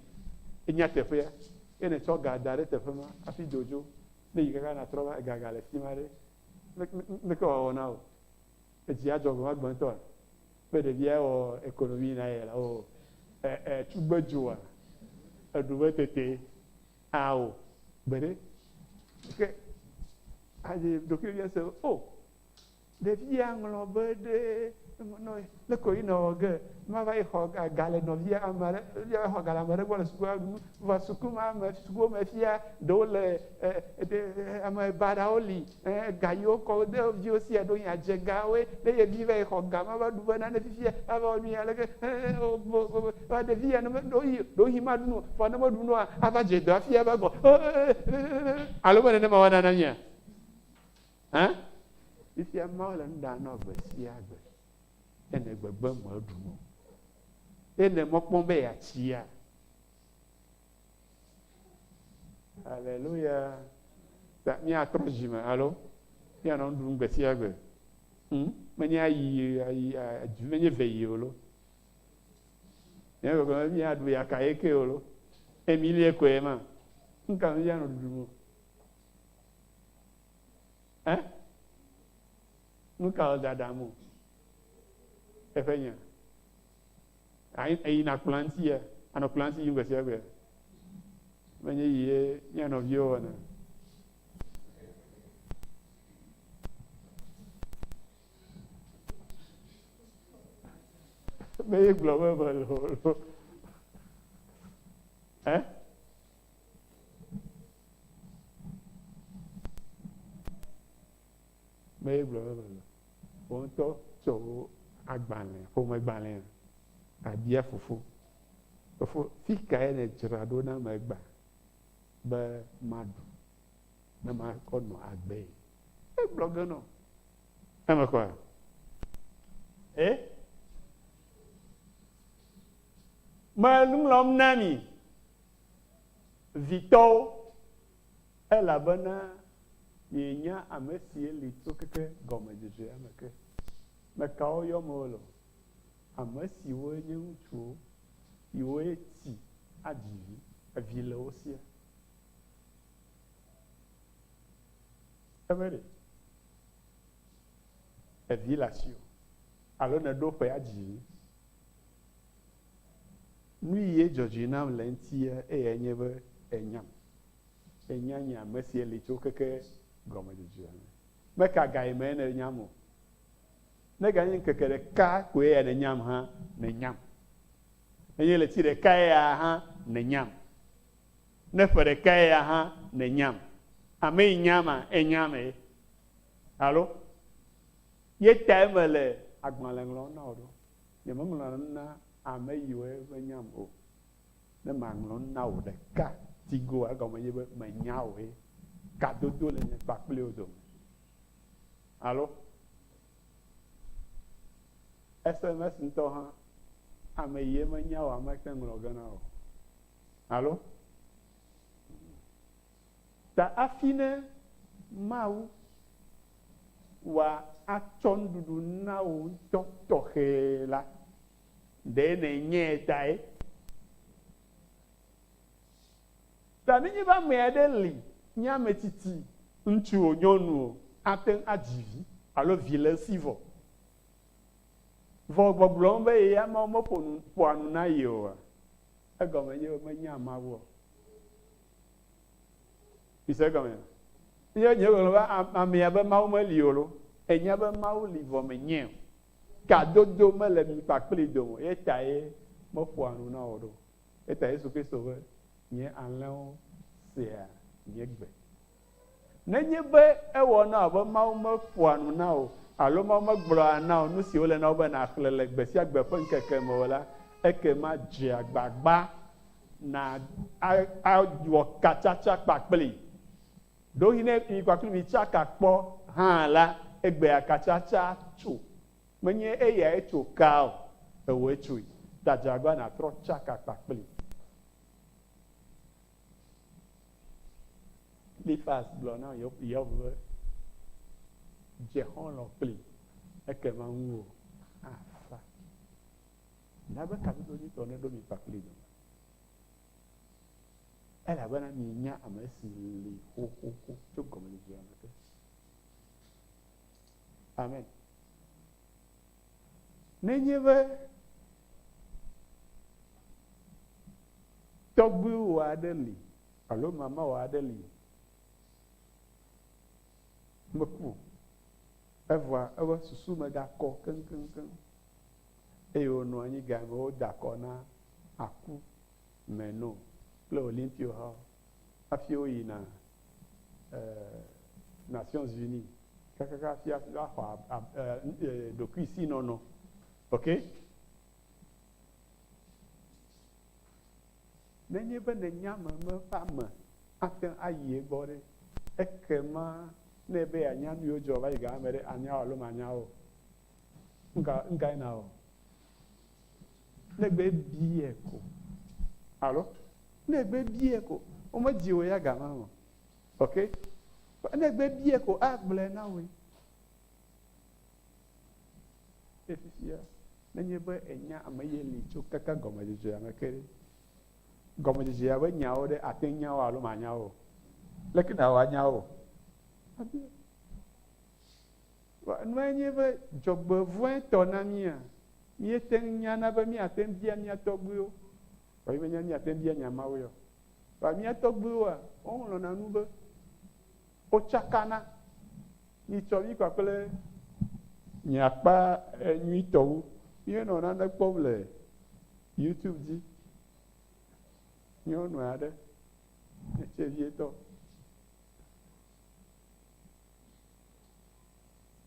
Enya teƒea ye nètsɔ ga da ɖe teƒe ma hafi do dzo. Ne yi kaka natrɔ va ega gale fi ma ɖe, leke wòawɔ na wò? Edzi adzɔ gbe ma gbe ŋutɔa? Be ɖevia wɔ economie na ye la, o e e tugbe dzoa, eɖu be tete, ao gbeɖe. Ke ayi ɖokuiwò biɔ se be, o Ɖevia ŋlɔ be ɖe nɔ leke wòyina wɔ ge mava yi xɔ ga le nɔvia ame aɖe ɖevia va xɔ ga le ame aɖe gbɔ le sukua nu vɔ suku ma me sukuwo me fia ɖewo le ame baɖawo li ga yiwo kɔ de viwo sia ɖo nya dze gawoe ne ye vi va yi xɔ ga ma va ɖu be nane fifia ava wɔ nu ya leke va ɖevi ya ne ɖewohi ɖewohi maɖu nu vɔ ne meɖu nua ava dze dɔ hafi ava gbɔ alo be nenema wɔna na mia Hã? Fifia Mawu le nu ɖam na wò gbe sia gbe. Ene gbegbe me eɖum o. Ene mɔ kpɔm be yeatsia. Haleluya. Ta míatrɔ dzime alo míanɔ nu ɖum gbe sia gbe. Hmm? Menye ayi ayi adu menye ve yi o lo. Míagbegbe míaɖu yaka ye ke o lo. Emilie koe ma. Nuka míanɔ ɖuɖum o. Ɛ? Nu ka wògaɖam o? Eƒe nya. Eyina kplɔa ŋuti ya. Anɔ kplɔa ŋuti yim gbe sia gbe. Menye yi ye mía nɔviwo wɔna. Meye gblɔ be melo. Ɛ? Meye gblɔ be mele. Wò ŋutɔ tsɔ wò agbalẽ, ƒomegbalẽa, abia fofo. Fofo, fi kae nèdzra ɖo nam egbea be maɖu ne makɔ nɔ agbee? Egblɔ ge nɔ. Eme kɔa? E? Mele nu ŋlɔm na mi. Vitɔwo, elabena mienya ame si li tso keke gɔmedzedzea me ke. Mekawo yɔm wole o? Ame siwo nye ŋutsuwo, siwoe tsi adzi vi, evi le wo sia? Eme ɖe, evi le asiwò, alo nèɖo ƒe adzi vi? Nu yie dzɔ dzi nam le eŋutia, eyae nye be enyam. Enya nye ame si li tso keke gɔmedzedzea me. Meka gayime nènyam o. Ne ganye ŋkeke ɖeka koe ya nènyam hã, nènyam. Nenye ɣleti ɖekae ya hã, nènyam. Ne ƒe ɖekae ya hã, nènyam. Ame yi nyama, enyam ye. Alo? Ye tae mele agbalẽ ŋlɔm na wò ɖo. Nyemeŋlɔa nu na ame yiwoe menyam o. Ne maŋlɔ nu na wò ɖeka tigoa, egɔme nye be menya wòe. Kadodo le nye kpakple wò dome. Alo? SMS ŋutɔ hã, ame yie menya wò mete ŋlɔ ge na wò. Alo? Ta hafi ne Mawu wòatsɔ nuɖuɖu na wò ŋutɔ tɔxɛe la, ɖe nènyae tae? Ta nenye be ame aɖe li nye ame tsitsi, ŋutsu o, nyɔnu o, ate ŋu adzi vi alo vi le esi vɔ. Vɔ gbɔgblɔm be eya Mawu meƒo nu, ƒoa nu na ye oa, egɔme nye be menya Mawu o. Mise egɔme? Nye nye gblɔ be amea be Mawu meli o lo. Enya be Mawu li vɔ menyae o. Kadodo mele mi kpakpli dome o. Ye tae meƒoa nu na wò ɖo. Ye ta Yesu Kristo be, Nye alẽwo sea nye gbe. Nenye be ewɔ na wò be Mawu meƒoa nu na wò alo Mawu megblɔa na wò nu si wòle na wò be nàxlẽ le gbe sia gbe ƒe ŋkeke me o la, ekema dze agbagba na awɔ katsatsa kpakplii. Ɖewohĩ ne mi kpakple mi tsaka kpɔ hã la, egbea katsatsa tso. Menye eyae tso ka o, ewòe tsoe. Ta dze agbagba nàtrɔ tsaka kpakplii. Elifaz gblɔ na Hiob be, Dze xɔlɔ̃ kplii, ekema ŋuwò afa. Na be kadodo nyuitɔ neɖo mi kpakplii dome. Elabena mienya ame si li xoxoxo tso gɔmedzedzea me ke. Amen. Nenye be tɔgbuiwò aɖe li alo mamawò aɖe li meku o, evɔa eƒe susu megakɔ keŋkeŋkeŋ eye wònɔ anyi game woda akɔ na aku Meno kple Olimpio hawo hafi woyina Nations Unies kakaka hafi va xɔ ɖokuisinɔnɔ. Ok? Nenye be nènya ame me ƒe ame ate ŋu ayi egbɔ ɖe, ekema ne ebe yeanya nu yiwo dzɔ va yi game ɖe, anya wo alo manya wo o. Nuka, nukae nàwɔ? Ne egbe biae ko. Alo? Ne egbe biae ko. Womedzi wò ya gama o. Ok? Ne egbe biae ko, agblɔe na wòe. Ke fifia, nenye be ènya ame ye li tso keke gɔmedzedzea me ke ɖe, gɔmedzedzea be nyawo ɖe, àte ŋu nya wo alo mànya wo o? Leke nàwɔ anya wo? Abia. Vɔa nua nye be dzɔgbevɔ̃etɔ na mía, míete ŋu nyana be míate ŋu bia mía tɔgbuiwo. Vɔ mímenya míate ŋu bia nya mawo ya o. Vɔa mía tɔgbuiwoa, woŋlɔna nu be wotsakana. Mitsɔ mí kpakple nye akpa nyuitɔ wu. Míenɔ nane kpɔm le YouTube dzi. Nyɔnu aɖe, etsevietɔ.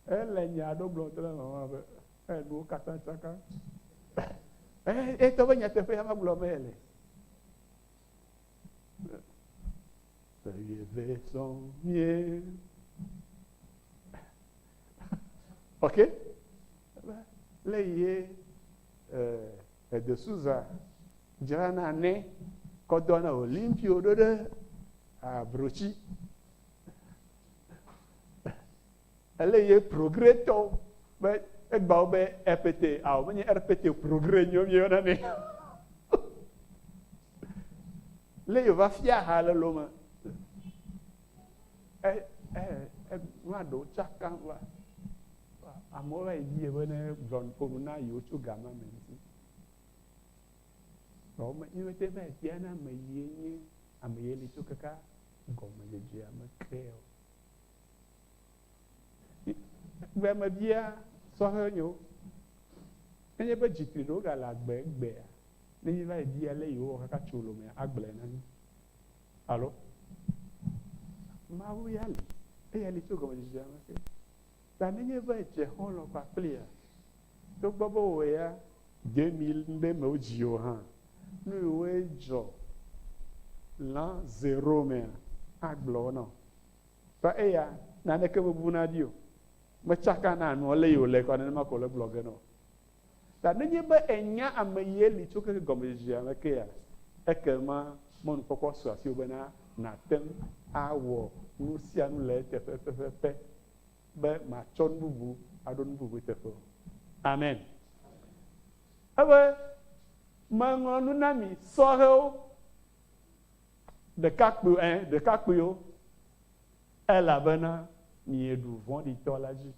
Ele nya aɖewo gblɔm trɔ mama be enuwo katã tsaka. Etɔ be nyateƒe ya magblɔ me ele. Eve sɔn mie. Ok? Le ye eh, de Souza dzrana ne kɔ dɔ na Olympio ɖo ɖe abrotsi. Ele ye progrès tɔwo be egbawo be RPT awo menye RPT progrès nyo mieyɔna nɛ. Le ye va fia ha le lome. E e e nua ɖewo tsaka va. Amewo va yi bie be ne gblɔ ƒo nu na yewo tso gama me ŋuti. Vɔ me mímete va yi bia na ame yie nye ame ye li tso kaka gɔmedzedzea me ke o. Gbe mebia sɔhɛ nyo. Nenye be dzikli ɖewo gale agbe egbea, ne míva yi bia lé yewowɔ kaka tso lomea, agblɔe na mí. Alo? Mawu ya li. Eya li tso gɔmedzedzea me ke. Ta nenye be edze xɔlɔ̃ kpakplia, togbɔ be wò ya 2000 ŋɖe me wodzi wò hã, nu yiwoe dzɔ l'an zero mea, agblɔ wo na wò. Ta eya naneke mebuna ɖi o. Metsakana nua le yi wòle kɔ nenema ko wòle gblɔ ge na wò. Ta nenye be ènya ame yie li tso keke gɔmedzedzea me kea, ekema mɔnukpɔkpɔ su asiwò bena nàte ŋu awɔ nu sia nu le eteƒe pɛpɛpɛ be màtsɔ nu bubu aɖo nu bubu teƒe o. Amen. Ebe, meŋlɔ nu na mi sɔhɛwo, ɖekakpui, ɛ, ɖekakpuiwo, elabena mieɖu vɔ̃ɖitɔ la dzi.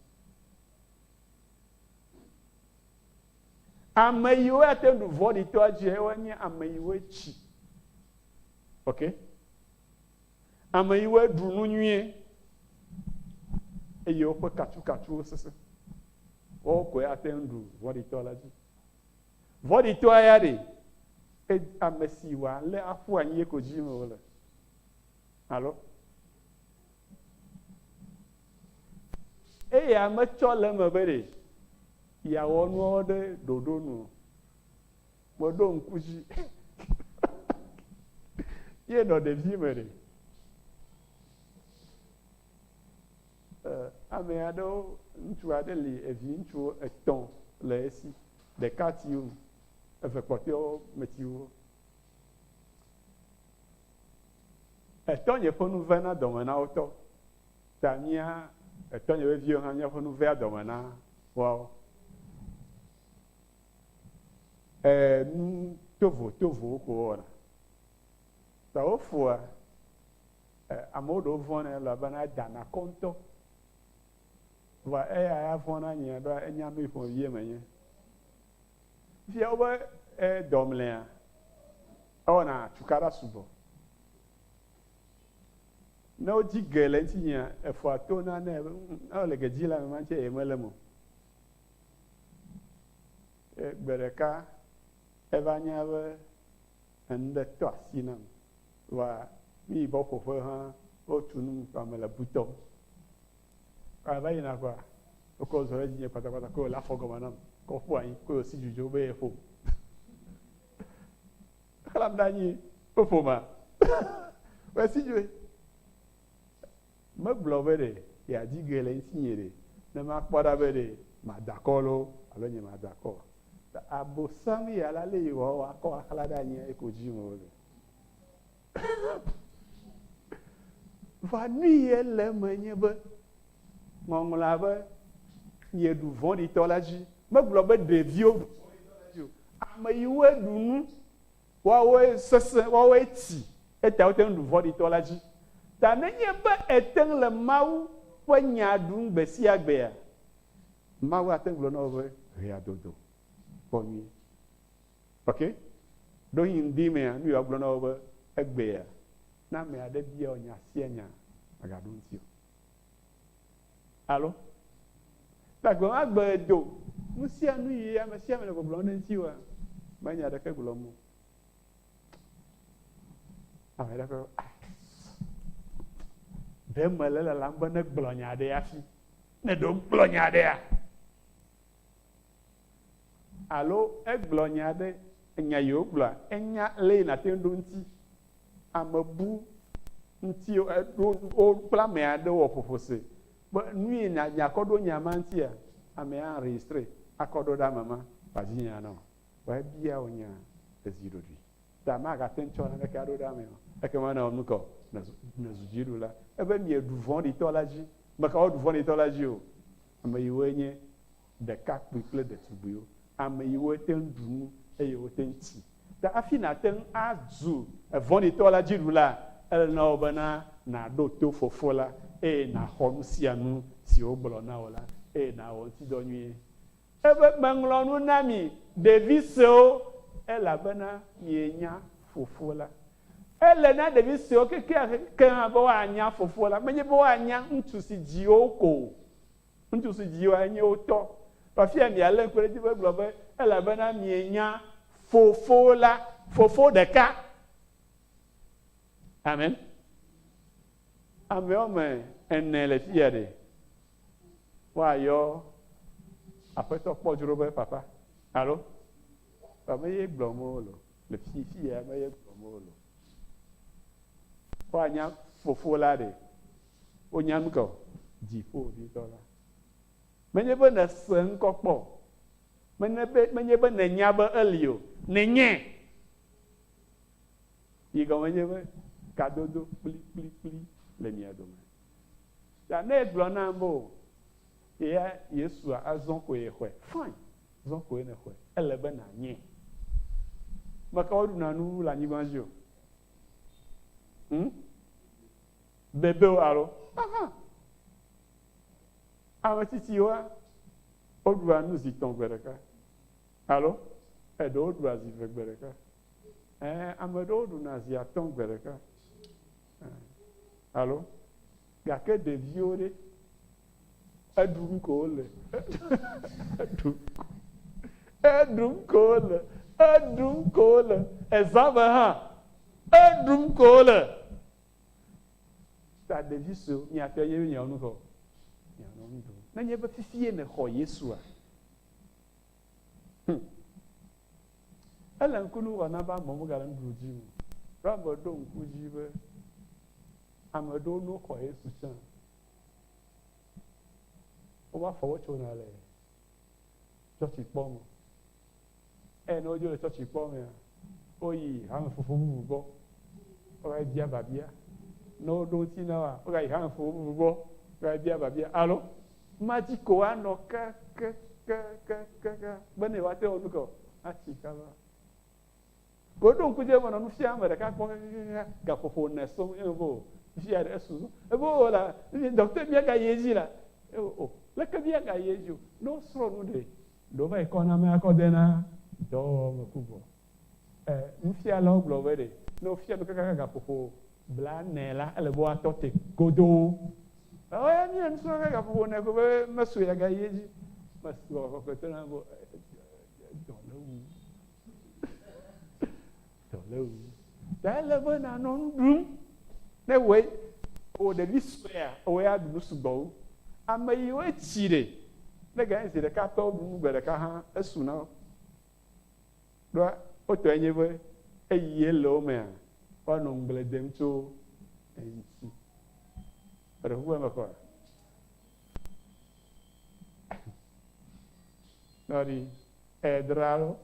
Ame yiwo ate ŋu ɖu vɔ̃ɖitɔa dzi woanye ame yiwo tsi. Ok? Ame yiwo ɖu nu nyuie eye woƒe katsukatsuwo sesẽ. Woawo koe ate ŋu ɖu vɔ̃ɖitɔ la dzi. Vɔ̃ɖitɔa ya ɖe, ame si wòalé aƒu anyi ye ko dzi me wòle. Alo? Eya metsɔ le eme be ɖe yeawɔ nuawo ɖe ɖoɖo nu o. Meɖo ŋku dzi. Ye nɔ ɖevi me ɖe. Ame aɖewo, ŋutsu aɖe li evi ŋutsu etɔ̃ le esi. Ɖeka tsi wu, eve kpɔtɔewo metsi wu. Etɔnye ƒe nu vena dɔme na wo tɔ. Ta mía etɔnye ƒe viwo hã míaƒe nu vea dɔme na woawo. E, nu tovotovowo ko wowɔna. Ta wofoa e, amewo ɖewo vɔ̃nɛ elabena edana kɔ ŋutɔ. Vɔa eya ya vɔ̃na nyea ɖoa enya nu yi ƒomevie menye. Fifia wobe e dɔmlɛa ewɔna tukaɖa sugbɔ. Ne wodzi ge le ŋutinyea, efoa to na nɛ be ne wole ge dzi le ame ma ŋuti eye mele eme o. E, gbe ɖeka eva nya be enu ɖe tɔ asi nam. Vɔa mi yi bɔƒoƒe hã wotu num kpa mele butɔm. Kpa va yina kɔa, wokɔ zɔ ɖe dzinye kpatakpata ko wòle afɔ gɔme nam kɔ ƒu anyi ko wòsi dzudzo be yeƒom. Xlãm ɖe anyi woƒoma. Wòsi dzoe. Megblɔ be ɖe yeadi ge le ŋutinye ɖe ne makpɔ ɖa be ɖe mada akɔ loo alo nye mada akɔ o. Abosam ya la le yi wɔ akɔ axlã ɖe anyi eko dzi me wole. Va nu ye le eme nye be ŋɔŋlɔa be mieɖu vɔ̃ɖitɔ la dzi. Megblɔ be ɖeviwo ɖu vɔ̃ɖitɔ la dzi o. Ame yiwoe ɖu nu, woawoe sesẽ, woawoe tsi, eta wote ŋu ɖu vɔ̃ɖitɔ la dzi. Ta nenye be ète ŋu le Mawu ƒe nya ɖum gbe sia gbea, Mawu ate ŋu gblɔ na wò be, Hea dodo, kpɔ nyuie. Ok? Ɖewohĩ ŋdi mea, nu yi woagblɔ na wò be, Egbea, ne ame aɖe bia wò nya sia nya, mègaɖo eŋuti o. Alo? Ta gbe ma gbe do, nu sia nu yi ame sia ame le gbɔgblɔm ɖe ŋutiwòa, menye nya ɖeke gblɔm o. Ame ɖe ƒe ah, ɖe mele lalam be negblɔ nya aɖe hafi. Ne ɖe wogblɔ nya aɖea, Alo egblɔ nya aɖe, enya yi wogblɔa, enya lé yi nàte ŋu ɖo ŋuti. Ame bu ŋuti eɖo wo kple ame aɖe wɔ ƒoƒo se be nu yi nya nyakɔ ɖo nya ma ŋutia, amea enregistré akɔ ɖo ɖe ame ma wòadzi nya na wò. Vɔ ebia wò nya ezi ɖoɖoe. Ta magate ŋu tsɔ naneke aɖo ɖe amea o. Ekema ne ewɔ nu ka o, nèzu nèzu dziɖula. Ebe mieɖu vɔ̃ɖitɔ la dzi. Meka woɖu vɔ̃ɖitɔ la dzi o. Ame yiwoe nye ɖekakpui kple ɖetugbuiwo, ame yiwo te ŋu ɖu nu eye wote ŋu tsi. Ta hafi nàte ŋu azu vɔ̃ɖitɔ la dziɖula, ele na wò bena nàɖo to Fofo la eye nàxɔ nu sia nu si wògblɔ na wò la eye nàwɔ ŋutidɔ nyuie. Ebe, Meŋlɔ nu na mi, ɖevi suewo, elabena mienya Fofo la. Ele na ɖevi suewo kekeake hã be woanya Fofo la, menye be woanya ŋutsu si dzi wo ko o. Ŋutsu si dzi woa enye wo tɔ. Fafia mialé ŋku ɖe edzi be egblɔ be, Elabena mienya Fofo la, Fofo ɖeka. Amen. Ame woame ene le fiya ɖe, woayɔ Aƒetɔ kpɔdzro be papa, alo? Ame ye gblɔm wole o. Le fiya ame ye gblɔm wole o. Woanya Fofo la ɖe, wonya nu ka o? Dziƒoʋĩtɔ la. Menye be nèse ŋkɔ kpɔ o. Menye be, menye be nènya be eli o. Nènyae. Yi gɔme nye be kadodo kplikplikpli le mia dome. Ta ne egblɔ nam be o, eya Yesua azɔ koe yexɔe. Fine, zɔ koe nèxɔe. Ele be nànyae. Meka woɖuna nu le anyigba dzi o. Hm? Bebewo alo? Aha! Ame tsitsiwoa, woɖua nu zi tɔ̃ gbe ɖeka. Alo? Eɖewo ɖua zi ve gbe ɖeka. Ɛ̃, ame ɖewo ɖuna zi atɔ̃ gbe ɖeka. Ɛ̃, alo? Gake ɖeviwo ɖe, eɖum ko wole. Eɖum ko. Eɖum ko wole. Eɖum ko wole. Ezã me hã, eɖum ko wole. Ta ɖevi suewo, miate nye be miawɔ nu ka o? Mianɔ nu ɖum. Nenye be fifie nèxɔ Yesua, hm, ele ŋku nu wɔ na be amewo megale nuɖuɖu dim o. Ɖo ame ɖo ŋku dzi be ame ɖewo no xɔ Yesu tsã, wova fɔ wo tsona le tsɔtsi kpɔ me. Eye ne wodzo le tsɔtsi kpɔ mea, woyi hame fofo bubu gbɔ, wogayi bia biabia. Ne woɖo ŋuti na woa, wogayi hame fofo bubu gbɔ, wogayi bia biabia. Alo madzi ko woanɔ kekekekeke be ne yewoate ŋu nu ke o, atsi kaba. Woɖo ŋku dzi menɔ nu fiam ame ɖeka kpɔ kakakaka gaƒoƒo ene sɔŋ ye mebe o fifia ɖe esu zɔ. Ebe o la dɔkita míagayi edzi la. O leke míagayi edzi o. Ne wosrɔ̃ nu ɖe, ɖe wova yi kɔ na ame akɔ de na dɔwɔwɔ me ku vɔ. E nufialawo gblɔ be ɖe ne wofia nu kakaka gaƒoƒo blaene la, ele be woatɔ te godoo. Eya míele nu srɔ̃m kaka gaƒoƒo ene ko be mesu ya gayi edzi. Mesu kɔkɔtɔ na be dɔ le wu. Dɔ le wu. Ta ele be nànɔ nu ɖum. Ne wòe wò ɖevi suea, wò ya ɖu nu sugbɔ wu. Ame yiwo tsi ɖe, ne ganye zi ɖeka tɔ woɖu nu gbe ɖeka hã, esu na wo. Ɖoa wotɔe nye be eyi ye le wo mea, woanɔ ŋugble dem tso eŋuti. Eɖe kuku eme kɔa? Nɔɖi edra lo.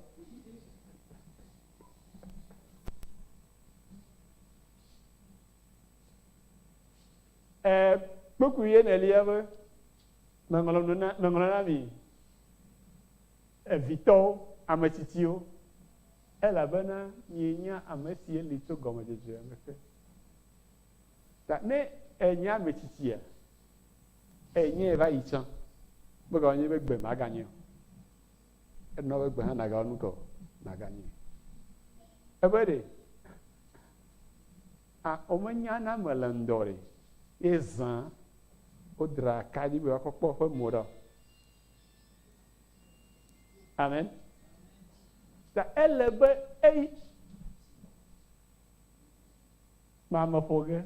E kpukpui enelia be meŋlɔ nu na meŋlɔ na mi evitɔwo, ame tsitsiwo, elabena mienya ame si li tso gɔmedzedzea me ke. Ta ne ènye ame tsitsia, enyae va yi tsã megawɔ nye be gbe maganye o. Enɔ be gbe hã nagawɔ nu ke o, naganye. Ebe ɖe, a womenya na ame le ŋdɔ ɖe, ye zã wodra akaɖi be woakɔ kpɔ eƒe mo ɖa o. Amen. Ta ele be eyi ma ame ƒo ge.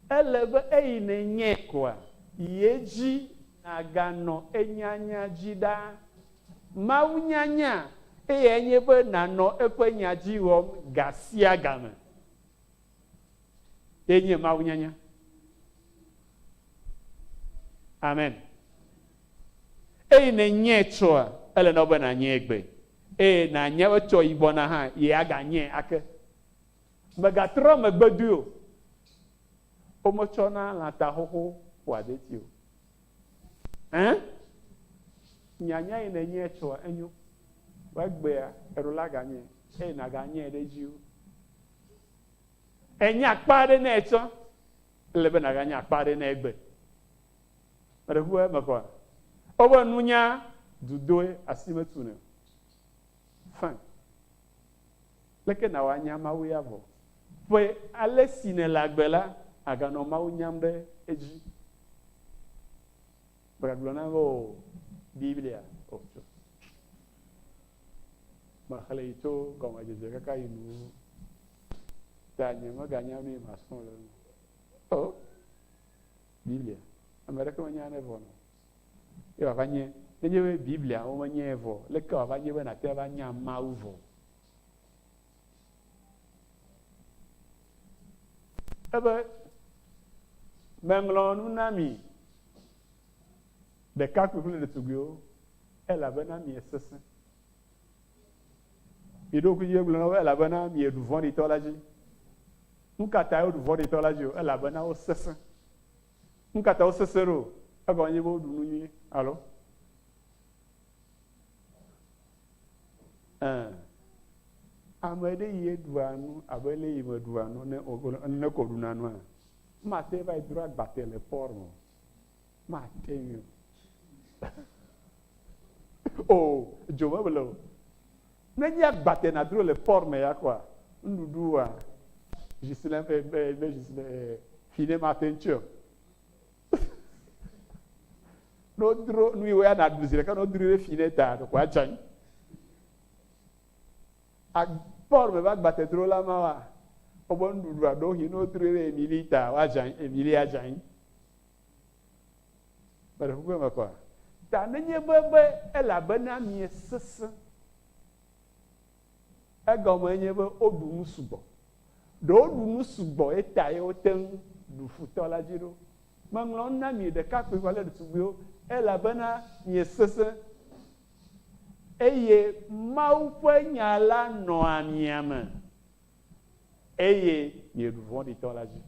Ele be eyi nènyae koa, yi edzi nàganɔ enyanya dzi ɖaa. Mawu nyanya eyae nye be nànɔ eƒe nya dzi wɔm gasiagame. Ye nye Mawu nyanya. Amen. Eyi nènyae tsɔa, ele na wò be nànyae egbe. Eye nànya be tsɔ yi gbɔna hã, ye aganyae ake. Mègatrɔ megbe doe o. Wometsɔna lãta xoxo ƒoa deti o. Ẽ? Nyanya yi nènyae tsɔa, enyo. Vɔ egbea, eɖo la ganyae, eye nàganyae ɖe edzi wu. Ènya akpa aɖe nɛ tsã, ele be nàganya akpa aɖe nɛ egbe. Meɖe kuku eme kɔa? Wobe nunya dudoe asi metunɛ o. Fine. Leke nàwɔ anya Mawu ya vɔ? Ƒe ale si nèle agbe la, àganɔ Mawu nyam ɖe edzi. Mègagblɔ nam be o, Biblia o tso. Mexlẽe tso gɔmedzedze kaka yi nuwuwu. Ta nyemeganya nu yi masrɔ̃ le eme o. O, Biblia. Ame aɖeke menya ne vɔ o. Ye wòava nye, nenye be Biblia womenyae vɔ, leke wòava nye be nàte ava nya Mawu vɔ? Ebe, Meŋlɔ nu na mi, ɖekakpui kple ɖetugbuiwo, elabena miesesẽ. Miɖo ŋku dzi egblɔ na wo elabena mieɖu vɔ̃ɖitɔ la dzi. Nu ka tae woɖu vɔ̃ɖitɔ la dzi o? Elabena wosesẽ. Nu ka ta wosesẽ ɖo? Egɔme nye be woɖu nu nyui alo? Ɛ̃. Ame ɖe yi eɖua nu abe le yi meɖua nu ne ne ko ɖuna nua, mate va yi dro agbate le port me o. Mate ŋui o. O, dzo mebele o. Ne nye agbate nadro le port me ya koa, nuɖuɖua, Gislain, eh, eh, ne Gislain, eh, fi ne mate ŋu o. Ne wodro nu yi wo ya naɖu zi ɖeka ne wodroe ɖe fi ne ta ɖeko adze anyi. Port me va agbatedrola ma wa, wobe nuɖuɖua ɖewohĩ ne wodroe ɖe Emily ta woadze anyi, Emily adze anyi. Meɖe kuku eme kɔa? Ta nenye be be elabena miesesẽ, egɔme nye be woɖu nu sugbɔ. Ɖe woɖu nu sugbɔ ye ta ye wote ŋu ɖu futɔ la dzi ɖo. Meŋlɔ nu na mi ɖekakpui kple ɖetugbuiwo, elabena miesesẽ, eye Mawu ƒe nya la nɔa mia me, eye mieɖu vɔ̃ɖitɔ la dzi.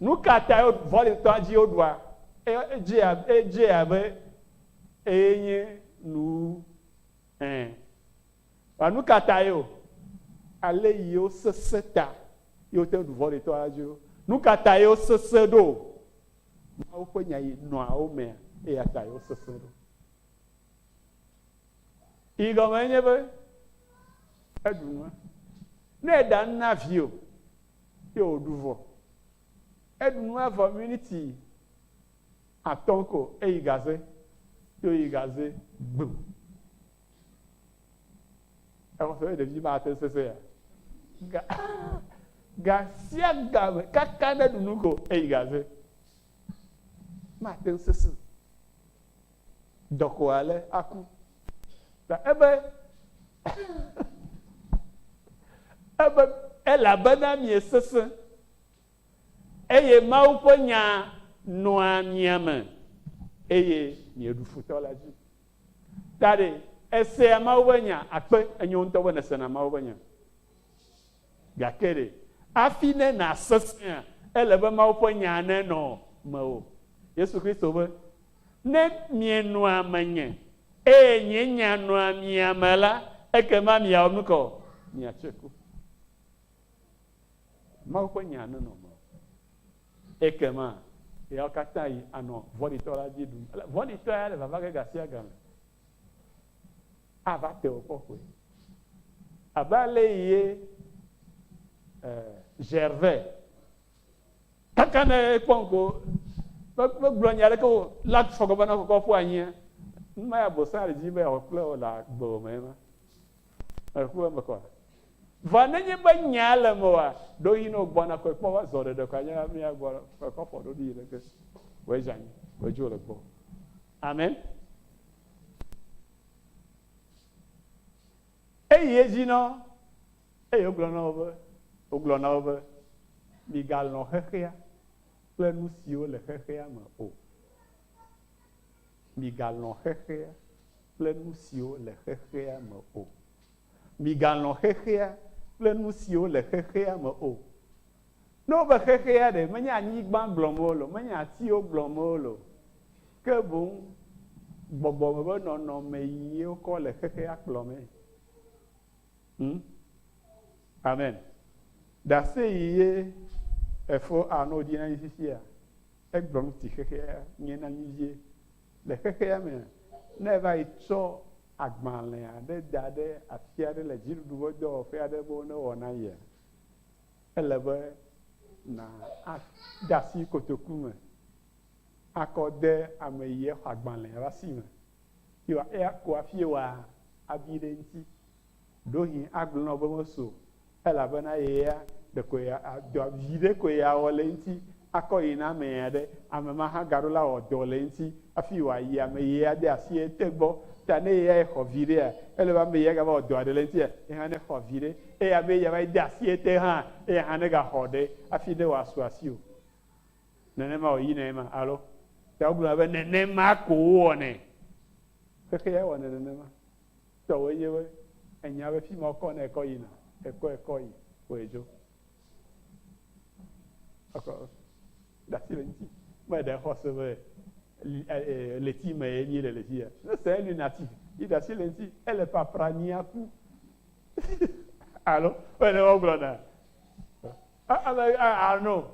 Nu ka tae vɔ̃ɖitɔa dzi woɖua? Edze edze abe eye nye nu ẽ. Vɔa nu ka tae o? Ale yi wosesẽ ta ye wote ŋu ɖu vɔ̃ɖitɔ la dzi ɖo. Nu ka tae wosesẽ ɖo? Mawu ƒe nya yi nɔa wo mea, eya tae wosesẽ ɖo. Yi gɔme enye be eɖu nua. Ne eɖa nu na viwò ye wòɖu vɔ, eɖu nua vɔ miniti atɔ̃ ko eyi gaze, ye wòyi gaze gbum. Exɔ se be ɖevi ma ate sese ya. Ga ga sia game kaka ne ɖu nu ko eyi gaze. Mate ŋu sese o. Dɔko ale aku. Ta ebe ebe elabena miesesẽ eye Mawu ƒe nya nɔa mia me eye mieɖu futɔ la dzi. Ta ɖe esea Mawu ƒe nya akpe enyo ŋutɔ be nèsena Mawu ƒe nya. Gake ɖe hafi ne nàsesẽa, ele be Mawu ƒe nya nenɔ mewò. Yesu Kristo be, Ne mienɔa menye, eye nye nya nɔa mia me la, ekema miawɔ nu ka o? Miatse ku. Mawu ƒe nya nenɔ mewò. Ekema ɣeawo katã yi anɔ vɔ̃ɖitɔ la dzi ɖum. Vɔ̃ɖitɔ ya le vava ge gasiagame. Ava te wò kpɔ koe. Abe ale ye Gervais kaka ne ekpɔ ŋko megblɔ nya aɖeke o la fɔgɔme na kɔkɔ ƒu anyia. Numa ya bosa le dzi be yeawɔ kple wò le agbewò me ema. Eku eme kɔa. Vɔ nenye be nya le eme oa, ɖewohĩ ne wògbɔna koe kpɔ va zɔ ɖeɖe koe anye mía gbɔ kɔ fɔ ɖo ɖi yi ɖeke. Wòe dze anyi, wòe dzo le gbɔ. Amen. Eyi edzi na wo eye wogblɔ na wo be, wogblɔ na wo be, Migalɔ̃ xexea kple nu siwo le xexea me o. Migalɔ̃ xexea kple nu siwo le xexea me o. Migalɔ̃ xexea kple nu siwo le xexea me o. Ne wobe xexea ɖe, menye anyigba gblɔm wole o, menye atiwo gblɔm wole o, ke boŋ gbɔgbɔme ƒe nɔnɔme yie wokɔ le xexea kplɔmee. Hm? Amen. Ɖase yi ye efo ano di na mí fifia, egblɔ nu si xexea nye na mí vie. Le xexea mea, ne eva yi tsɔ agbalẽ aɖe da ɖe afi aɖe le dziɖuɖu ƒe dɔwɔƒe aɖe be wonewɔ na yea, ele be na ade asi kotoku me akɔ de ame yi exɔ agbalẽa ƒe asi me. Ye wa eya ko hafi wa abi ɖe eŋuti. Ɖewohĩ agblɔ na wò be mesu o, elabena ye ya ɖeko ya dɔ viɖe koe yeawɔ le eŋuti akɔ yi na ame aɖe. Ame ma hã gaɖo la wɔ dɔ le eŋuti hafi wòayi ame yi ya de asi ete gbɔ. Ta ne ye ya exɔ viɖea, ele be ame yi ya gava wɔ dɔ aɖe le eŋutia, ye hã nexɔ viɖe. Eye ame yi ya va yi de asi ete hã, eya hã negaxɔ ɖe hafi ne wòasu asiwò. Nenema wòyinae ma, alo? Ta wogblɔna be nenema ko wowɔnɛ. Xexea wɔnɛ nenema. Tɔwòe nye be ènya be fi ma wokɔ ne ekɔ yina, ekɔ ekɔ yi, wòe dzo. Ekɔ ɖe asi le ŋuti. Meɖe exɔ se be ɣleti me ye míele le fia. Ne se lunatique, yi ɖe asi le ŋuti, ele papra nyia ku. Alo, wole wogblɔna. Ame ano,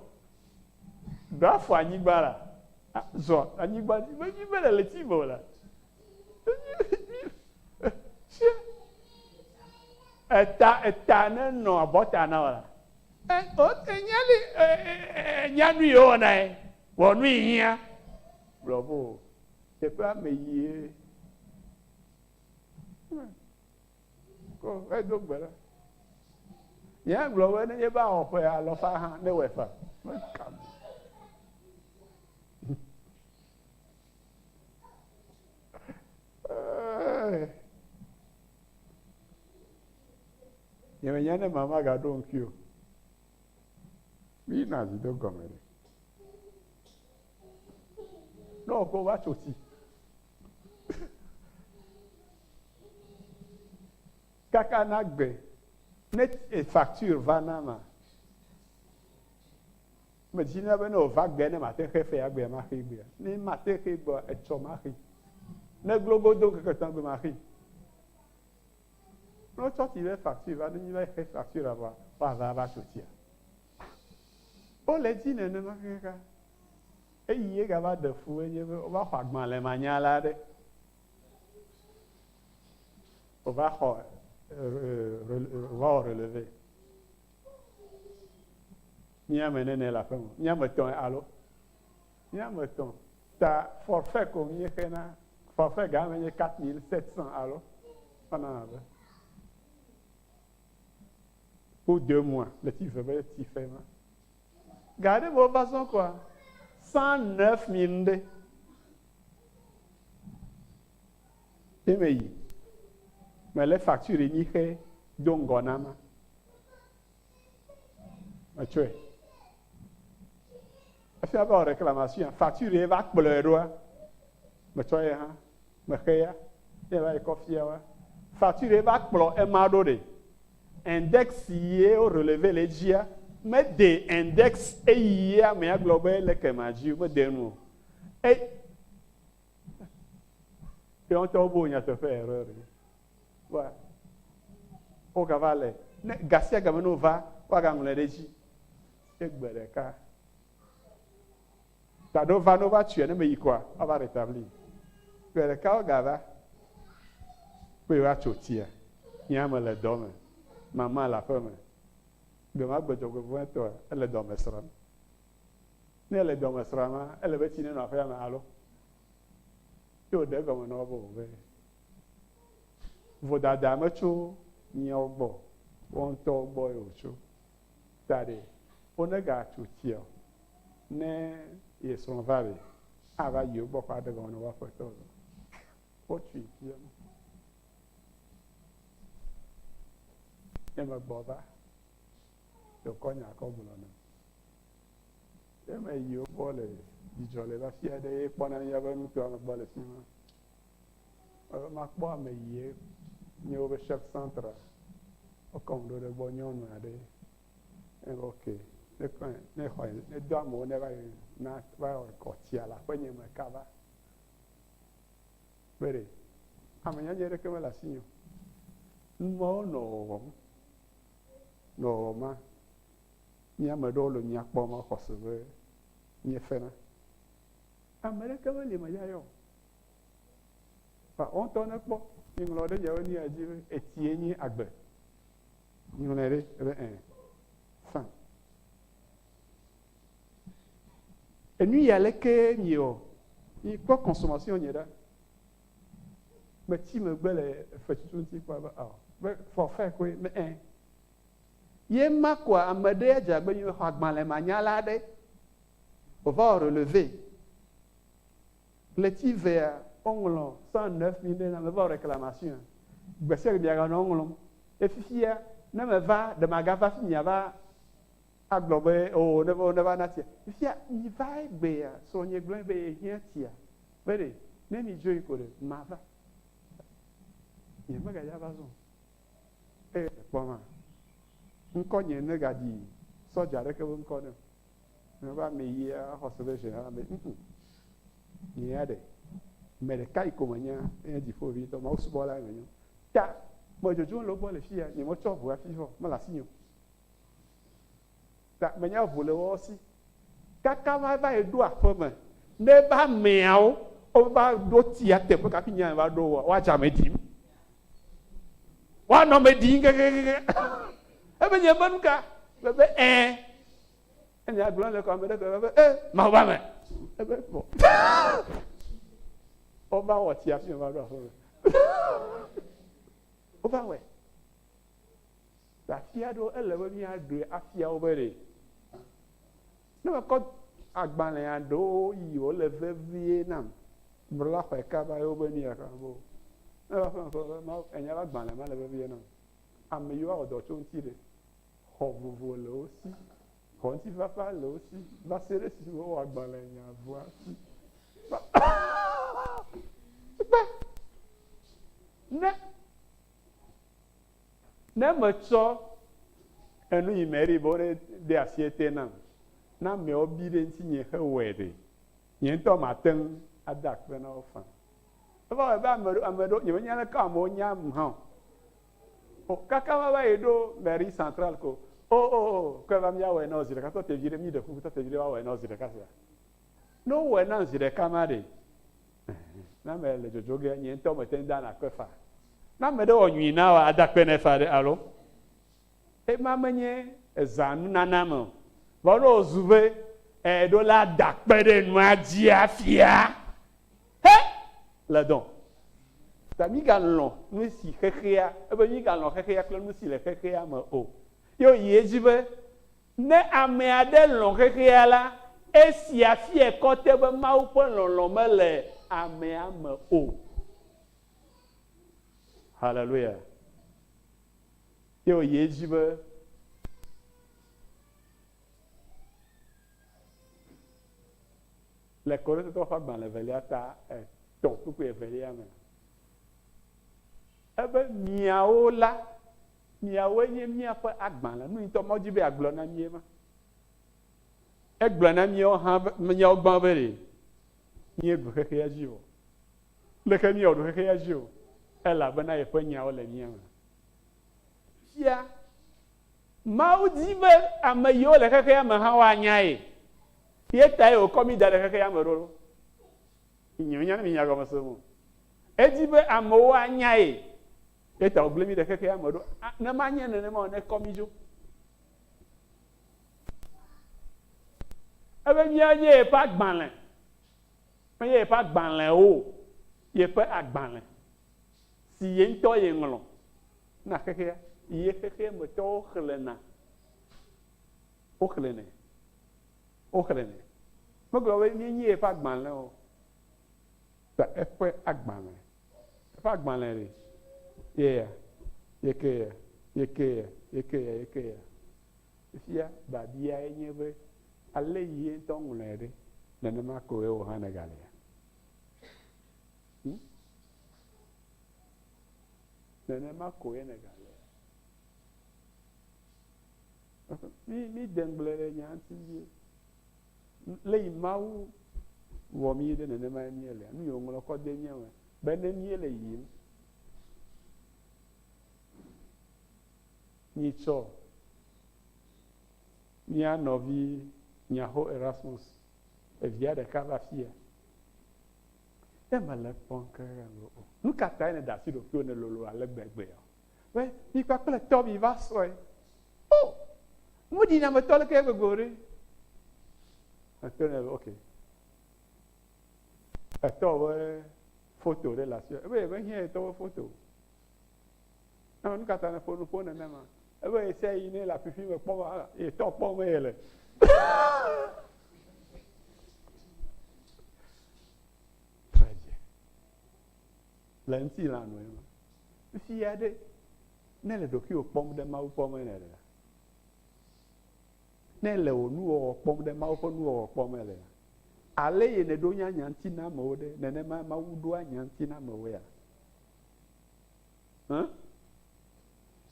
ɖo afɔ anyigba la, zɔ anyigba dzi, menyi mele ɣleti me o la. Eta eta ne nɔ abɔta na wò la, enya li enya nu yi wowɔna ye, wɔ nu yi hiã. Gblɔ be o, teƒea me yie. Ko edo gbe ɖa. Nye gblɔ be nenye be awɔ ƒe alɔfa hã ne wɔe fa. Meka mo. Nye menya ne mama gaɖo ŋkui o. Mi na zi do gɔme ɖe. Ne wòkɔ va tso tsi. Kaka na gbe ne facture va na ma. Medina be ne wòva gbea ne mate xe fea gbea maxe gbea. Ne mate xe gbea etsɔ maxe. Ne glogo do ŋkeke etɔ̃ gbe maxe. Ne wotsɔ tsi be facture va ne mí va yi xe facture vɔa, woava ava tso tsia. Wole edzi nenema kaka. Eyi ye gava ɖe fu enye be wova xɔ agbalẽmanyala aɖe. Wova xɔ wova wɔ relevé. Mía ame nene le aƒe me? Mía ame etɔ̃e alo? Mía ame etɔ̃. Ta forfait ko míexena. Forfait ga me nye 4700 alo? Ɔna abe. Pour deux mois, le ti ve be ti fe ma. Ga ɖe me wova zɔ koa, 109 mille ɖe. Ye me yi. Mele facture nyi xe do ŋgɔ na ma. Metsɔe. Efia be wɔ réclamation, facture ye va kplɔe ɖoa, metsɔ ye hã, mexe ya, ye va yi kɔ fia wa. Facture ye va kplɔ ema ɖo ɖe, index ye wo relevé le edzia, mede index eyi ye amea gblɔ be le kema dzi o, mede nu o. E, ye ŋutɔ wobe nyateƒe erreur ye. Wa wogava le ne gasia game ne wova woagaŋlɔe ɖe edzi. Ye gbe ɖeka. Ta ɖo va ne wova tsoe ne meyi koa woava rétablir. Gbe ɖeka wogava be yewoatso tsia. Nye ame le dɔ me. Mama le aƒe me. Gbe ma gbe dzɔgbevɔ̃etɔa ele dɔme srɔ̃m. Ne ele dɔme srɔ̃ma ele be tsi nenɔ aƒea me alo. Ye wòɖe egɔme na wo be wòbe vodada metso míawo gbɔ o, woawo ŋutɔwo gbɔ ye wòtso. Ta ɖe wonegatso tsia o. Ne ye srɔ̃ va ɖe, ava yi wo gbɔ kɔ aɖe gɔme na woƒe aƒetɔ o. Wotsoe fiam. Ne megbɔ va, wòkɔ nya kɔ gblɔ nam. Ye meyi wo gbɔ le dzidzɔ le va fia ɖe ye kpɔna míaƒe nutoa me gbɔ le fi ma. Ebe makpɔ ame yie nye woƒe chef centre. Wokɔm ɖo ɖe gbɔ nyɔnu aɖe. Ebe ok, ne kɔe, ne xɔe, ne do amewo ne va yi na va wɔ kɔ tsia le aƒenye me kaba. Be ɖe ame nyanyɛ ɖeke mele asinye o. Numawo nɔ wɔwɔm, nɔ wɔwɔma. Mía ame ɖewo le mía kpɔm exɔ se be míefena. Ame ɖeke meli me ya yɔ o. Fa wo ŋutɔ nekpɔ. Miŋlɔ ɖe miaƒe nu ya dzi be etsie nye agbe. Miŋlɔe ɖe ebe ẽ. Fa. Enu ya leke miewɔ? Mikpɔ consommation nye ɖa. Metsi megbe le fetutu ŋuti kpɔ be ao. Be forfait koe me ẽ. Ye ma koa ame ɖe dze abe nye xɔ agbalẽ manyala aɖe wòva wɔ relevé. Ɣleti vea woŋlɔ 109 mille ɖe na meva wɔ réclamation. Gbe sia gbe miaganɔ eŋlɔm. Ye fifia ne meva ɖe magava fi miava agblɔ be oo neva neva na tsia. Fifia miva egbea srɔ̃nye gblɔ be yehiã tsia. Be ɖe ne midzoe ko ɖe mava. Nye megadza va zɔ o. Eye ekpɔ ma, ŋkɔ nye ne gaɖi sɔdza aɖeke be ŋkɔ ne o. Ne va ame yia xɔ se be général be ŋ nye ya ɖe ame ɖeka yi ko menya enye dziƒoʋĩtɔ Mawu subɔla ye menye. Ta me dzodzom le wo gbɔ le fiya nye metsɔ ʋu hafi vɔ mele asinye o. Ta menya ʋu le woawo si. Kaka va va yi ɖo aƒe me ne va ameawo wova ɖo tsia teƒe kafi nye va ɖo woa woadze ame ɖim. Woanɔ ame ɖim kekekeke. Ebe nye be nuka? Be be ɛ. Enya gblɔ le kɔ ame ɖe gblɔ be e Mawu ba me. Ebe vɔ. Wova wɔ tsia fi va ɖo aƒe me. Wova wɔe. Le afi aɖewo ele be míaɖoe afia wo be ɖe ne mekɔ agbalẽ aɖewo yi wòle vevie nam gblɔ la xɔe kaba ye wobe nu ya kaba o. Ne va ƒe ƒe ma enya be agbalẽ ma le vevie nam. Ame yiwo awɔ dɔ tso ŋuti ɖe xɔ vovo le wo si, xɔ ŋutifafa le wo si va se ɖe esime wowɔ agbalẽ nya vɔa si. Kpe ne Ne metsɔ enu yi Mary be wone de asi ete nam, ne ameawo bi ɖe ŋutinye hewɔe ɖe, nye ŋutɔ mate ŋu ada akpe na wo faa. Eva wɔe be ame ɖewo, ame ɖewo, nyemenya leke amewo nyam hã o. O kaka va va yi ɖo mairie centrale ko. O o o kɔe va míawɔe na wò zi ɖeka tɔ tevi ɖe mi ɖe kuku tɔ tevi ɖe woawɔe na wò zi ɖeka sia. Ne wowɔe nam zi ɖeka ma ɖe, ne ame le dzodzo ge, nye ŋutɔ mete ŋu dana akpe faa. Ne ame ɖe wɔ nyui na wòa, ada akpe nɛ faa ɖe, alo? Ema menye ezã nunana me o. Vɔ ne wòzu be eɖo la da akpe ɖe nua dzi hafia, he, le dɔ. Ta mígalɔ̃ nu si xexea, ebe mígalɔ̃ xexea kple nu si le xexea me o. Ye wòyi edzi be, Ne ame aɖe lɔ̃ xexea la, esia fiae kɔte be Mawu ƒe lɔlɔ̃ mele amea me o. Haleluya! Ye wòyi edzi be, Le Korintotɔwo ƒe agbalẽ evelia ta etɔ̃ kpukpui evelia me, ebe, Miawo la, Miawoe nye míaƒe agbalẽ. Nu ŋutɔ Mawu di be yeagblɔ na míe ma. Egblɔ na míawo hã be, míawo gbã be ɖe míeɖu xexea dzi o. Leke míewɔ ɖu xexea dzi o? Elabena yeƒe nyawo le mía me. Fia, Mawu di be ame yiwo le xexea me hã woanya ye. Ye tae wòkɔ mí da ɖe xexea me ɖo. Nye menya ne minya gɔme sem o. Edi be amewo anya ye. Eya ta wògblẽ mí ɖe xexea me ɖo. Ne manye nenema o, nekɔ mí dzo. Ebe míanye yeƒe agbalẽ. Menye yeƒe agbalẽ o, yeƒe agbalẽ si ye ŋutɔ ye ŋlɔ na xexea, ye xexea me tɔwo xlẽna. Woxlẽnɛ. Woxlẽnɛ. Megblɔ be míenye yeƒe agbalẽ o. Ta eƒe agbalẽ. Eƒe agbalẽ ɖe? Ye ya, ye ke ya, ye ke ya, ye ke ya, ye ke ya. Fifia biabiae nye be, ale yi ye ŋutɔ ŋlɔe ɖe, nenema koe wò hã nègalea? Hm? Nenema koe nègalea? Mi, mi de ŋugble le nya ŋuti vie. Le yi Mawu wɔ mí ɖe nenemae míelea? Nu yi wòŋlɔ kɔ de mía me be ne míele yiyim nyitsɔ mía nɔvi Nyaho Erasmus evia ɖeka va fia. Ne mele ekpɔm ke o. Nu ka tae nèda asi ɖokuiwò nèlolo ale gbegbea? Be mi kpakple tɔ mi va sɔe. O! Meɖi nyametɔ leke gbegbe o ɖe. Eto nɛ be, ok. Etɔ be foto ɖe le asi. Ebe yebe hiã etɔ be foto. Ame nu ka ta nèƒo nu ƒo nenema? Ebe ɣesiaɣi ne le afifi me kpɔm, yetɔ kpɔm yele. Très bien. Le ŋutilã nu ema. Fifia ɖe, ne le ɖokuiwò kpɔm ɖe Mawu kpɔm nèlea? Ne èle wò nuwɔwɔ kpɔm ɖe Mawu ƒe nuwɔwɔ kpɔm èlea? Ale yi nèɖo nya nya ŋuti na amewo ɖe, nenema Mawu ɖoa nya ŋuti na amewoea? Hã?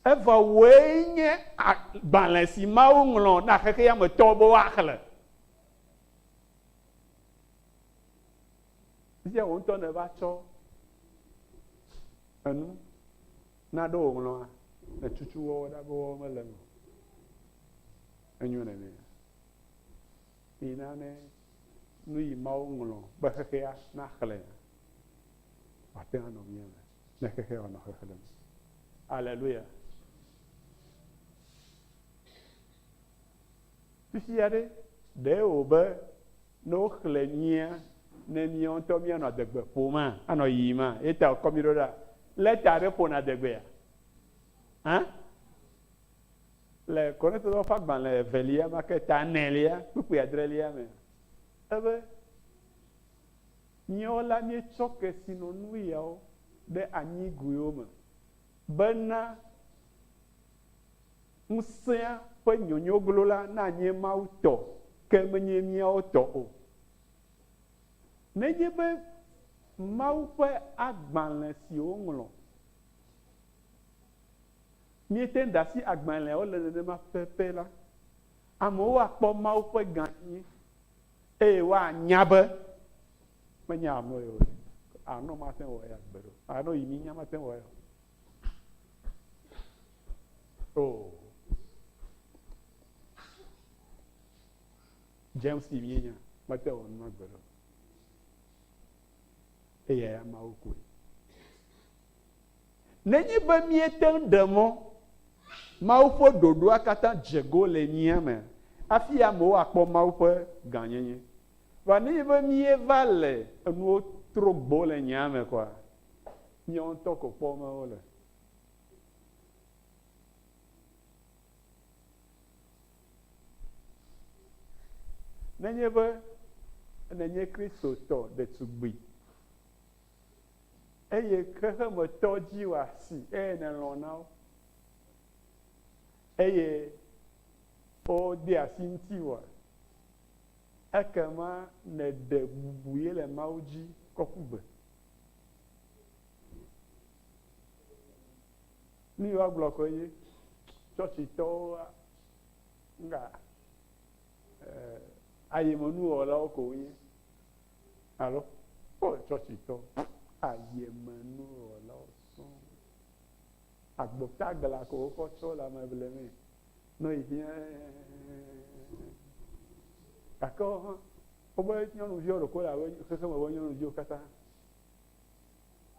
Evɔ wòe nye agbalẽ si Mawu ŋlɔ na xexea me tɔwo be woaxlẽ. Fifia wò ŋutɔ nèva tsɔ enu na ɖo wò ŋlɔa, nètutu wɔwɔ ɖa be wɔwɔ mele eme o. Enyo nenea? Mina ne nu yi Mawu ŋlɔ be xexea naxlẽa, wòate ŋu anɔ mía me ne xexea wòanɔ xexlẽm. Aleluya. Fifia ɖe, ɖe wòbe ne woxlẽ mía, ne míawo ŋutɔ míanɔ adegbe ƒoma, anɔ yiyima, ye ta wòkɔ mí ɖo ɖa? Lɛta aɖe ƒona adegbea? Hã? Le Korintotɔwo ƒe agbalẽ evelia ma ke ta enelia, kpukpui adrelia mea, ebe, Míawo la míetsɔ kesinɔnu yawo ɖe anyigoewo me bena ŋusẽa ƒe nyonyoglo la nanye Mawu tɔ, ke menye míawo tɔ o. Nenye be Mawu ƒe agbalẽ si woŋlɔ, míete ŋu de asi agbalẽawo le nenema pɛpɛ la, amewo akpɔ Mawu ƒe gãnyenye eye woanya be menye amewo ye o. Anɔ mate ŋu awɔ eya gbeɖe o. Anɔ yi mínya mate ŋu awɔ eya o. Oh. James si míenya mete wɔ nua gbe ɖe o. Eya ya Mawu koe. Nenye be míete ŋu ɖe mɔ Mawu ƒe ɖoɖoa katã dze go le mía me hafi amewo akpɔ Mawu ƒe gãnyenye. Vɔa nenye be míeva le enuwo tro gbo le nyaa me koa, míawo ŋutɔ ko kpɔm wole. Nenye be nènye Kristotɔ ɖetugbui eye xexemetɔ dzi wò asi eye nèlɔ̃ na wo eye wode asi ŋutiwòa, ekema nèɖe bubu ye le Mawu dzi kɔ ƒu gbe. Nu yi woagblɔ koe nye tsɔtsitɔwo nga ayemenuwɔlawo ko wonye alo o tsɔtsitɔ ayemenuwɔlawo sɔŋ. Agbotagla ko wokɔ tsɔ le ame blemee. No yi hiã gake wo hã wobe nyɔnuviwo ɖeko le abe xexeme ƒe nyɔnuviwo katã.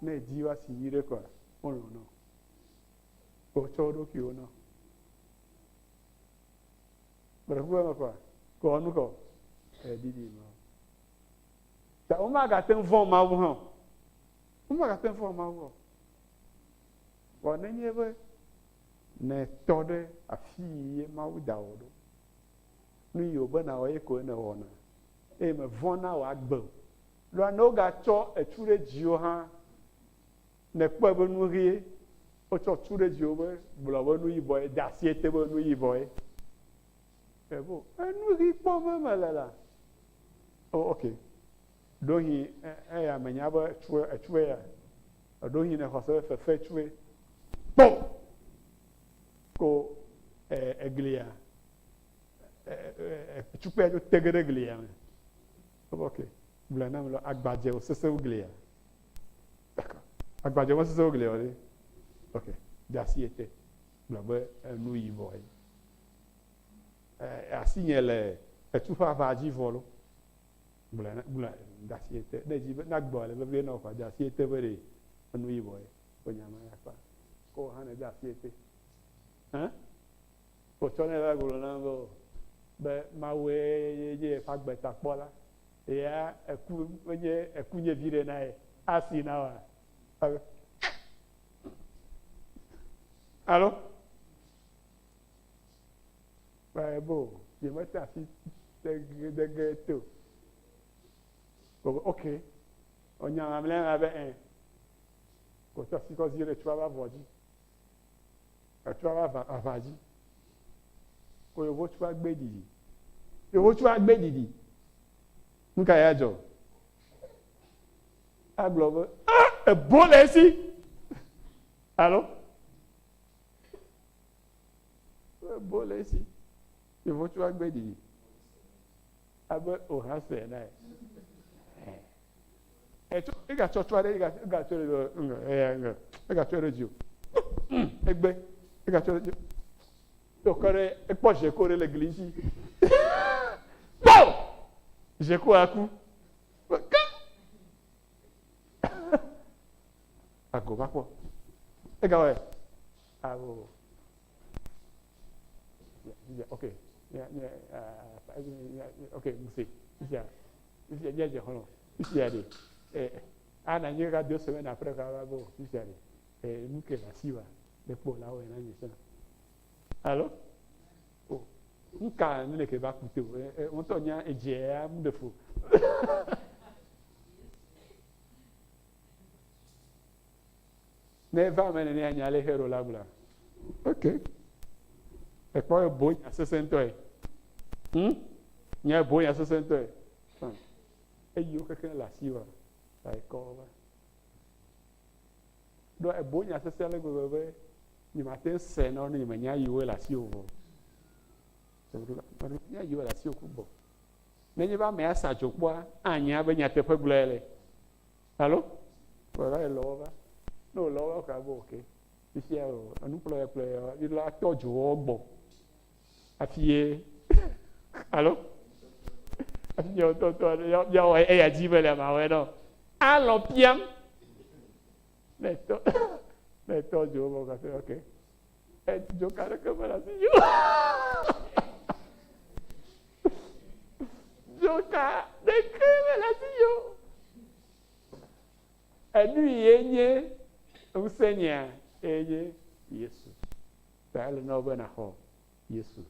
Ne èdi woasi nyuiɖe koa, wolɔ̃ na wò. Wotsɔ wo ɖokuiwo na wò. Gbe ɖe eme kɔa, kɔ nu kɔ, eɖiɖi ma. Ta womagate ŋu vɔ̃ Mawu hã o. Womagate ŋu vɔ̃ Mawu o. Vɔ nenye be nètɔ ɖe afi yi ye Mawu da wò ɖo, nu yi wòbe nàwɔ ye koe nèwɔna, eye mevɔ̃na wò agbe o. Ɖoa ne wogatsɔ etu ɖe dziwò hã, nèkpɔe be nu ɣie wotsɔ tu ɖe dziwò be gblɔ be nu yibɔe, de asi ete be nu yibɔe. Ebo, enu ɣi kpɔm mele la. Oh, ok. Ɖohi eya menya be etue, etue ya. Ɖohi nexɔ se be fefe tue. Kpɔ! Ko eglia, etsukpea dzo tege ɖe glia me. Ok, gblɔe nam lɔ agbadze wo sese wo glia. D'accord. Agbadze wo sese wo glia o ɖe. Ok, de asi ete. Gblɔ be enu yibɔ ye. Asi nye le etu ƒe aʋa dzi vɔ lo. Gblɔe na gblɔe de asi ete. Ne dzi be na gbɔ le vevie na wò de asi ete be ɖe enu yibɔ ye. Ko nya ma ya kpa. Ko hã ne de asi ete. Hein? Wotsɔnɛ va gblɔ nam be o, be Mawue nye yeƒe agbetakpɔla. Eya eku menye eku nye viɖe na ye asi na wa. Alo? Alo? Be o, nyemete asi dege te o. Ok, enya mamlɛa la be ɛ. Kòtsɔ asi kɔ zi ɖe tsua va vɔ dzi. Etsɔ va va aʋa dzi. Ko yevo tsua gbe ɖiɖi. Yevo tsua gbe ɖiɖi. Nu ka ya dzɔ? Agblɔ be, ah, ebo le esi. Alo? Ebo le esi. Yevo tsua gbe ɖiɖi. Abe oha se na ye. Etsɔ egatsɔ tsɔ ɖe egatsɔ ɖe ŋgɔ eya ŋgɔ egatsɔ ɖe dzi o. Egbe egatsɔ ɖe dzi. Tokɔ ɖe ekpɔ zeko ɖe le gli ŋuti. Kpɔ zeko aku. Ke ago va kpɔ. Egawɔe. Awo. Ok. Ok, mse. Fifia, fifia míadze xɔlɔ̃. Fifia ɖe, eh, ana nye ka deux semaines après ka va bo. Fifia ɖe, eh, nu ke le asiwòa, ne kpɔ la wɔe na nye tsã. Alo? Oh, nuka ne ke va ku te o? Eh, eh, ŋutɔ nya edze ya mu ɖe fu. Ne eva eme nenea nya le hero la gblɔa. Ok. Ekpɔ ebo nya sesẽ ŋutɔe. Nya ebo nya sesẽ ŋutɔe. Fine. Eyiwo kekeŋ le asiwòa, ta ekɔ va. Ɖo ebo nya sesẽ ale gbegbe be nyemate ŋu se na wo ne nyemenya yiwo le asiwò vɔ. Nyemenya yiwo le asiwò ku gbɔ. Nenye be amea sa dzo kpɔa, anya be nyateƒe gblɔe le. Alo? Wòva yi lɔ wo va. Ne wòlɔ wo va ko abe ok. Fifia o, enu kplɔe kplɔe, mi la tɔ dzo wo gbɔ. Hafi ye, alo? Hafi miawo tɔtɔ, miawo eya dzi mele mawɔe nɔ. Alɔ piam. Ne tɔ, ne tɔ dzo wo gbɔ gake, ok. Dzo ka ɖeke mele asi dzi o. Dzo ka ɖeke mele asi dzi o. Enu ye nye ŋusẽnyea ye nye Yesu. Ta ele na wò be nàxɔ Yesu.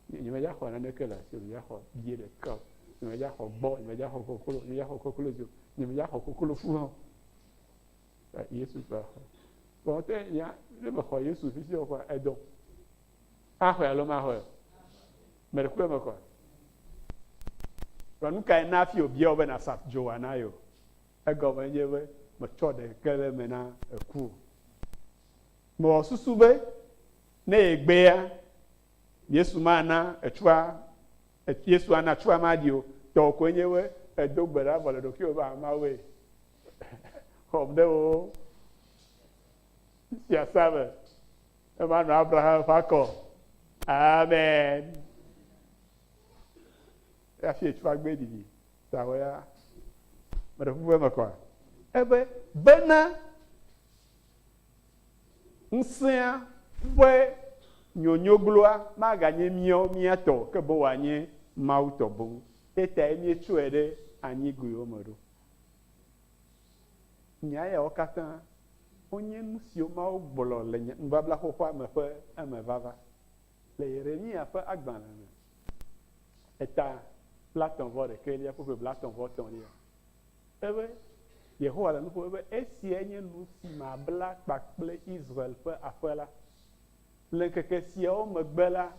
Nyemedza xɔ naneke le asiwò o, nyemedza xɔ bie ɖeka o, nyemedza xɔ gbɔ, nyemedza xɔ koklo, nyemedza xɔ koklozi o, nyemedza xɔ koklo fu hã o. Ta Yesu ƒe axɔ. Vɔ te nya ne mexɔ Yesu fifia o kɔa edɔ. Axɔe alo maxɔe o? Meɖe kuku eme kɔa? Vɔ nu kae na hafi wòbia wò be nàsa dzo wòana ye o? Egɔme nye be metsɔ ɖeke le eme na eku o. Mewɔ susu be ne yegbea, Yesu mana etsua, Yesu ana tsua maɖi o. Tɔwò koe nye be èdo gbe ɖa vɔ le ɖokuiwò be, Ah, Mawue, xɔm ɖe wò fiasa me. Ema nɔ Abraham ƒe akɔ. Amen. Hafi etsua gbe ɖiɖi. Ta wɔ ya. Meɖe kuku eme kɔa? Ebe bena ŋusẽa ƒe nyonyogloa maganye míawo mía tɔ o, ke boŋ wòanye Mawu tɔ boŋ. Etae míetsɔe ɖe anyigoewo me ɖo. Nya yawo katã wonye nu siwo Mawu gblɔ le nubabla xoxoa me ƒe emevava. Le Yeremiya ƒe agbalẽ me, eta blaetɔ̃ vɔ ɖekɛlia kpukpui blaetɔ̃ vɔ etɔ̃lia, ebe, Yehowa le nu ƒom be, Esiae nye nu si mabla kpakple Israel ƒe aƒe la. Le ŋkeke siawo megbe la,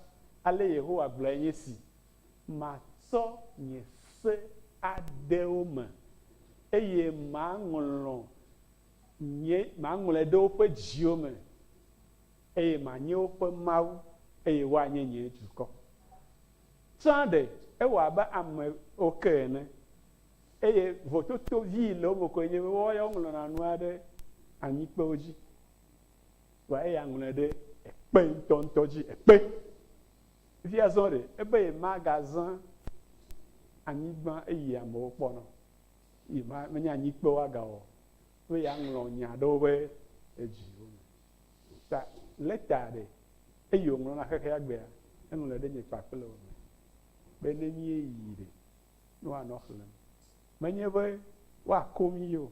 ale Yehowa gblɔe nye esi, Matsɔ nye se ade wo me, eye maŋlɔ nye, maŋlɔe ɖe woƒe dziwo me, eye manye woƒe Mawu, eye woanye nye dukɔ. Tsã ɖe, ewɔ abe amewo ke ene, eye vototo vi le wo me koe nye be woawo ya woŋlɔna nua ɖe anyikpewo dzi, vɔa eya ŋlɔe ɖe ekpe ŋutɔŋutɔ dzi, ekpe. Fifia azɔ ɖe, ebe yemagazã anyigba eyi amewo kpɔna o, yema, menye anyikpe woagawɔ o, be yeaŋlɔ nya aɖewo be edziwo me. Ta lɛta ɖe, eyi wòŋlɔ na xexea gbea, eŋlɔe ɖe nye kpakple wò me be ne míeyi ɖe, ne woanɔ xlẽm. Menye be woako mí ye o,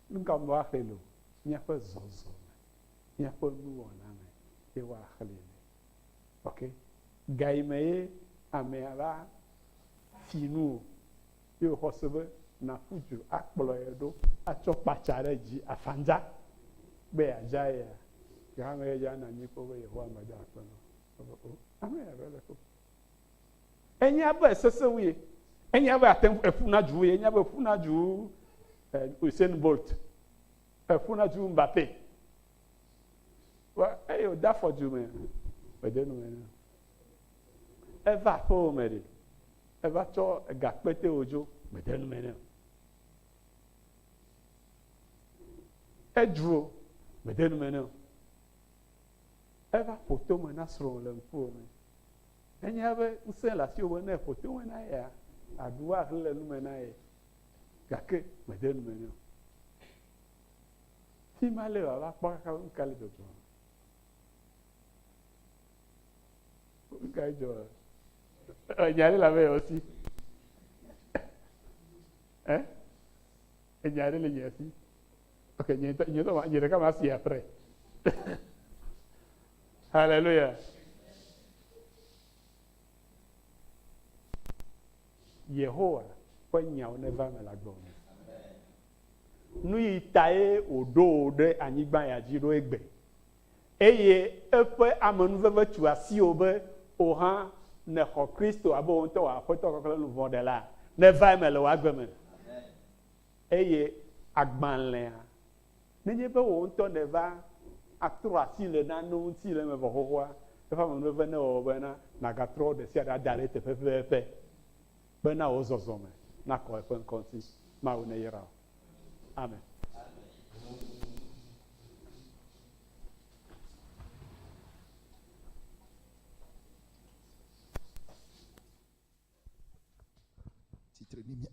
nu ka me woaxlẽe le o, míaƒe zɔzɔme, míaƒe nuwɔna me ye woaxlẽe le. Ok, gayime ye amea va fi nu o, ye wòxɔ se be nàƒu du akplɔe ɖo atsɔ kpatsa ɖe dzi afandza be yeadza yea, ke hã me dza nɔ anyi kpɔ be Yehowa meda akpe na wò. Ebe o, ame ya be le ko. Enya be sese wu ye. Enya be ate ŋu eƒuna du wu ye. Enya be eƒuna du eh, Usain Bolt. Eƒuna du Mbappé. Wa eye wòde afɔ du me, mede nu me na. Eva aƒewò me ɖe, eva tsɔ ega kpete wò dzo, mede nu me nɛ o. Edro, mede nu me nɛ o. Eva ƒo tome na srɔ̃wò le ŋkuwò me. Enya be ŋusẽ le asiwò be ne eƒo tome na yea, aɖu woahlẽ le nu me na ye, gake mede nu me nɛ o. Fi ma le wòava kpɔ kaka be nu ka le dzɔdzɔm. Nu kae dzɔ? Enya ɖe le abe yewo si. Ɛ? Enya ɖe le nye si. Ok, nye ŋutɔ nye ŋutɔ nye ɖeka ma si après. Hallelujah. Yehowa ƒe nyawo neva eme le agbe me. Nu yi tae wòɖo wò ɖe anyigba ya dzi ɖo egbe. Eye eƒe amenuveve tu asiwò be wò hã nèxɔ Kristo abe wò ŋutɔ wò Aƒetɔ kpakple nuvɔ̃ɖela. Neva eme le wò agbe me. Eye agbalẽa, nenye be wò ŋutɔ nèva atrɔ asi le nanewo ŋuti le eme vɔ xoxoa, eƒe amenuveve newɔ wò bena nàgatrɔ ɖe sia ɖe ada ɖe eteƒe pɛpɛpɛ bena wò zɔzɔme nakɔ eƒe ŋkɔ ŋuti. Mawu neyra wò. Amen. tsitre ne mia.